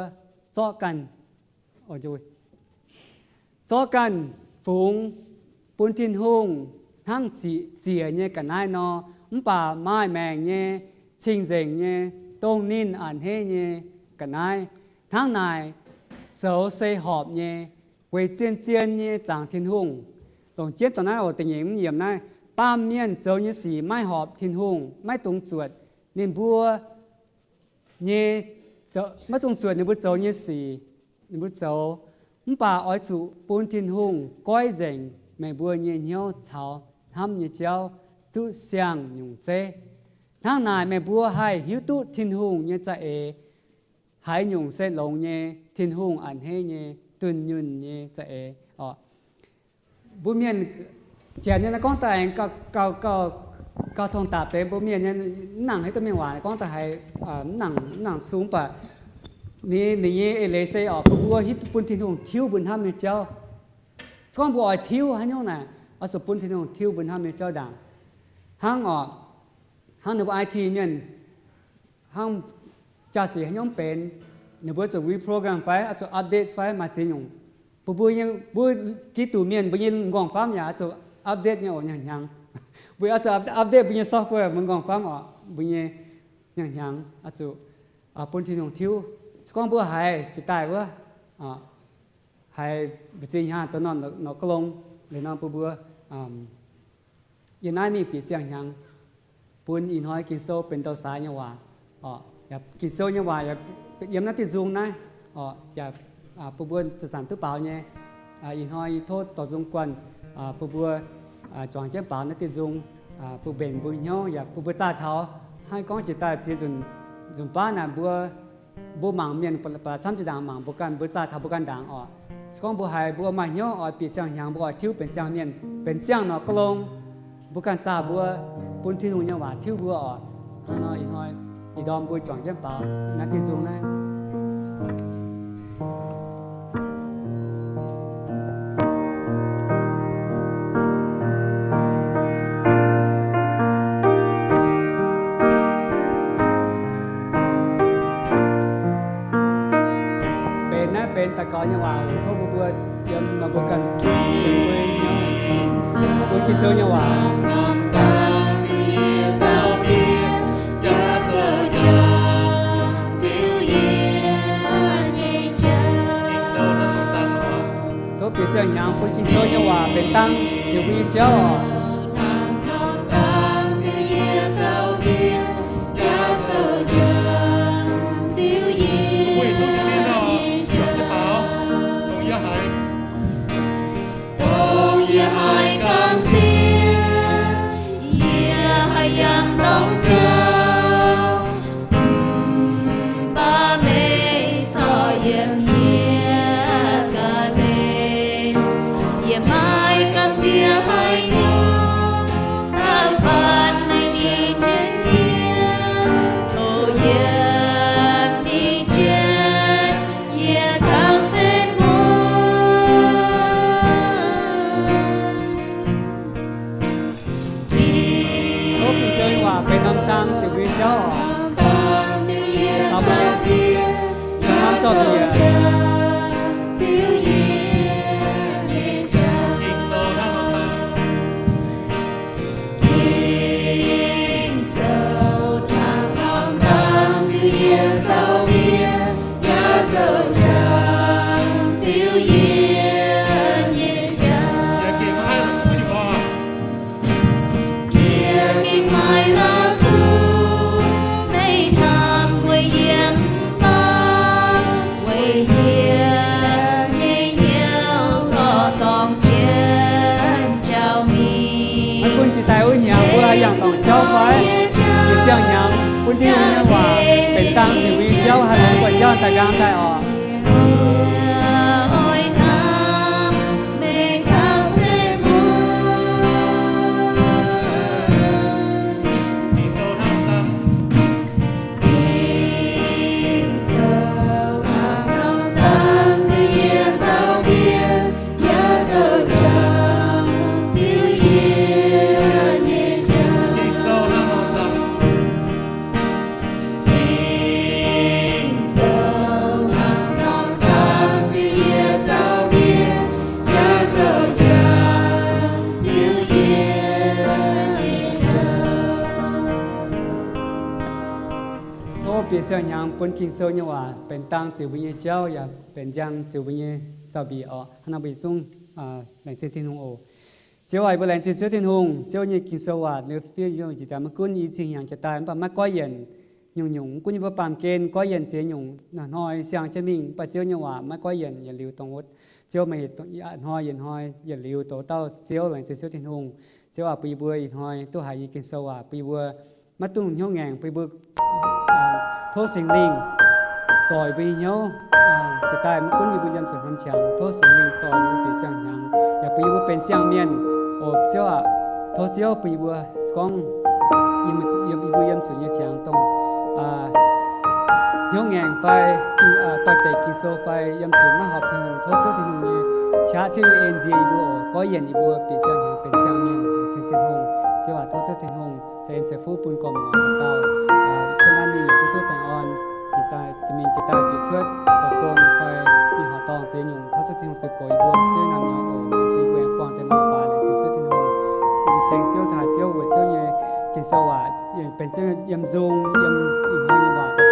zorqv ganh, zorqv ganh fungx bun Tin-Hungh hnangv ziqc ziec nyei ga'naaiv nor, mv baac maaih maengc nyei, cing-nzengc nyei, dongh ninh a'hneiv nyei ga'naaiv. Hnangv naaic zoux se horpc nyei, weic zien-zien nyei zaangc Tin-Hungh. Longc jienv dongh naaiv oc, da'nyeic yiemc naaiv, baamh mienh zoux nyei sic maiv horpc Tin-Hungh, maiv dungx zuotc ninh mbuo nyei, maiv dungx zuotc ninh mbuo zoux nyei sic, ninh mbuo zoux. Mv baac oix zuqc bun Tin-Hungh goiv nzengc meih mbuo nyei hnyouv caux hnamv nyei jauv duqv siang-nyungc zeiv. Hnangv naaic meih mbuo haih hiuv duqv Tin-Hungh nyei za'eix haaix nyungc se longx nyei, Tin-Hungh a'hneiv nyei, dunh yunh nyei za'eix oc. Mbuo mienh janx nyei naaiv gorngv daaih aengx gauh, gauh, gauh tong daaih benx mbuo mienh nyei, mv nangc haaix duqv mienh waac gorngv daaih haiz, mv nangc, mv nangc cung, mv baac ninh, ninh nyei eix leiz se oc, bun mbuo hiuv, bun Tin-Hungh tiuv mbuo hnamv nyei jauv. Se gorngv mbuo oix tiuv haaix nyungc naaic, oix zuqc bun Tin-Hungh tiuv mbuo hnamv nyei jauv ndaangc. Hnangv oc, hnangv ninh mbuo I T mienh, hnangv jaa-sic haaix nyungc benx, ninh mbuo zuqc reprogram fai oix zuqc update fai maaih ziex nyungc. Bun mbuo nyei, mbuo Giduc mienh mbuo nyei m'nqorngv famv yaac oix zuqc update nyei oc, hnyangx-hnyangx. Mbuo oix zuqc update mbuo nyei software, mbuo m'nqorngv famv oc, mbuo nyei hnyangx-hnyangx oix zuqc bun Tin-Hungh tiuv. Se gorngv mbuo haiz jiex daaih wuov, haiz mbu'ziex hnyangx dongh norm, norm ga'long, liuz nor bun mbuo yiem naaiv mingh bieqc siang-hnyangx, bun ih hnoi Ging-Sou benx douh saaix nyei waac. Ging-Sou nyei waac yaac yiem naaiv diuh nzung naaiv oc, yaac bun mbuo zanc-zanc duqv baaux nyei. Ih hnoi yie tov dorh nzung guanh bun mbuo juangc jienv baaux naaiv diuh nzung, bun mbenc mbuo hnyouv yaac bun mbuo zaah taux hnangv gorngv jiex daaih ziex nzunc, nzunc baav naaic mbuo, mbuo mangc mienh ba'laqc camv jiex ndaangc mangc mbuo ganh, mbuo zaah taux mbuo ganh ndaangc oc. Se gorngv mbuo haiz mbuo maaih hnyouv oix bieqc siang-hnyangx, mbuo oix tiuv benx siang-mienh, benx siang norm ga'long, mbuo ganh zaah mbuo, bun Tin-Hungh nyei waac tiuv mbuo oc. Hnangv nor ih hnoi ih ndorm mbuo juangc jienv baaux naaiv diuh nzung naaiv. Benx naaiv benx daux gaux nyei waac, tov mbuo mbuo yiem nor mbuo ganh, mbuo Ging-Sou nyei waac. Tov bieqc siang-hnyangx bun Ging-Sou nyei waac benx dang ziouc mbuo nyei jauv oc. Dongh yie haiz gamh nziex, yie haih yangh dorng jauv, mv baac meih corc yiem yie ga'naaiv. Yie maiv gamh nziex haaix nyungc daaih faatv meih nyei njuov hnyouv, tov yiem ninh jienv yie taux setv mun. Tov Ging-Sou nyei waac benx norm dang ziouc mbuo nyei jauv oc. Caux mbuo nyei norm zorqv bieqc. Giengh maaih la'kuqv meih hnamv weic yie mv baac weic yie nyei hnyouv corc dorng jienv jauv mingh. Maiv gunv jiex daaih wuov hnyangx mbuo haih yangh dorngc jauv fai, yie siang-hnyangx bun Tin-Hungh nyei waac benx dang ziouc mbuo nyei jauv haih longx buatc jauv daaih nqaang daaih oc. Oix hnamv meih taux setv mun. Benx siang-hnyangx bun Ging-Sou nyei waac benx dang ziux mbuo nyei jauv yaac benx njang ziux mbuo nyei zaux-mbiec oc. Hnangv naaiv mbuo yietc zungv laengz zingh Tin-Hungh oc. Ziouv aac, yie mbuo laengz zingh Ziouv Tin-Hungh. Ziouv nyei Ging-Sou waac liuz fiev yie njiec daaih maiv gunv i cin hnyangx jiex daaih mv baac maiv goiv yienc nyungc-nyungc, mv gunv yie mbuo baamh gen goiv yienc ziex nyungc, hnoi-hnoi siang jienv mingh, mv baac Ziouv nyei waac maiv goiv yienc yietc liuz dongh wuov. Ziouv meih hnoi yietc hnoi yietc liuz douz dauh Ziouv. Laengz zingh Ziouv Tin-Hungh. Ziouv aac, bun yie mbuo ih hnoi duqv haiz nyei Ging-Sou waac bun yie mbuo maiv dungx hnyouv ngaengc, bun yie mbuo tov Singx Lingh zoih yie mbuo nyei hnyouv jiex daaih maiv gunv yie mbuo yiem zuqc hnomv qangx. Tov Singx Lingh dorh yie mbuo bieqc siang-hnyangx yaac bun yie mbuo benx siang-mienh. O Ziouv aac, tov Ziouv bun yie mbuo gorngv yiem, yiem, yie mbuo yiem zuqc nyei qangx dongh hnyouv ngaengc fai doix-dekc Ging-Sou fai yiem zuqc maiv horpc Tin-Hungh, tov Ziouv Tin-Hungh nyei qaqv Ziouv nyei en nzie yie mbuo oc, goiv yienc yie mbuo bieqc siang-hnyangx benx siang-mienh. Laengz zingh Tin-Hungh. Ziouv aac, tov Ziouv Tin-Hungh ceix en ceix fuqv bun gormx muangx dauh cuotv naaiv mingh yaac duqv zuqc baengh orn, jiex daaih jiex mingh jiex daaih bieqc cuotv zoux gong fai mingh horqc dorngh ziex nyungc. Tov Ziouv Tin-Hungh zuqc goux yie mbuo Ziouv naamh nyouz oc, bun yie mbuo aengx buangh dien mbuo baaix. Laengz zingh Ziouv Tin-Hungh. Ceng Ziouv, taaih Ziouv, weic Ziouv nyei Ging-Sou waac benx Ziouv yiem nzung, yiem ih hnoi nyei waac.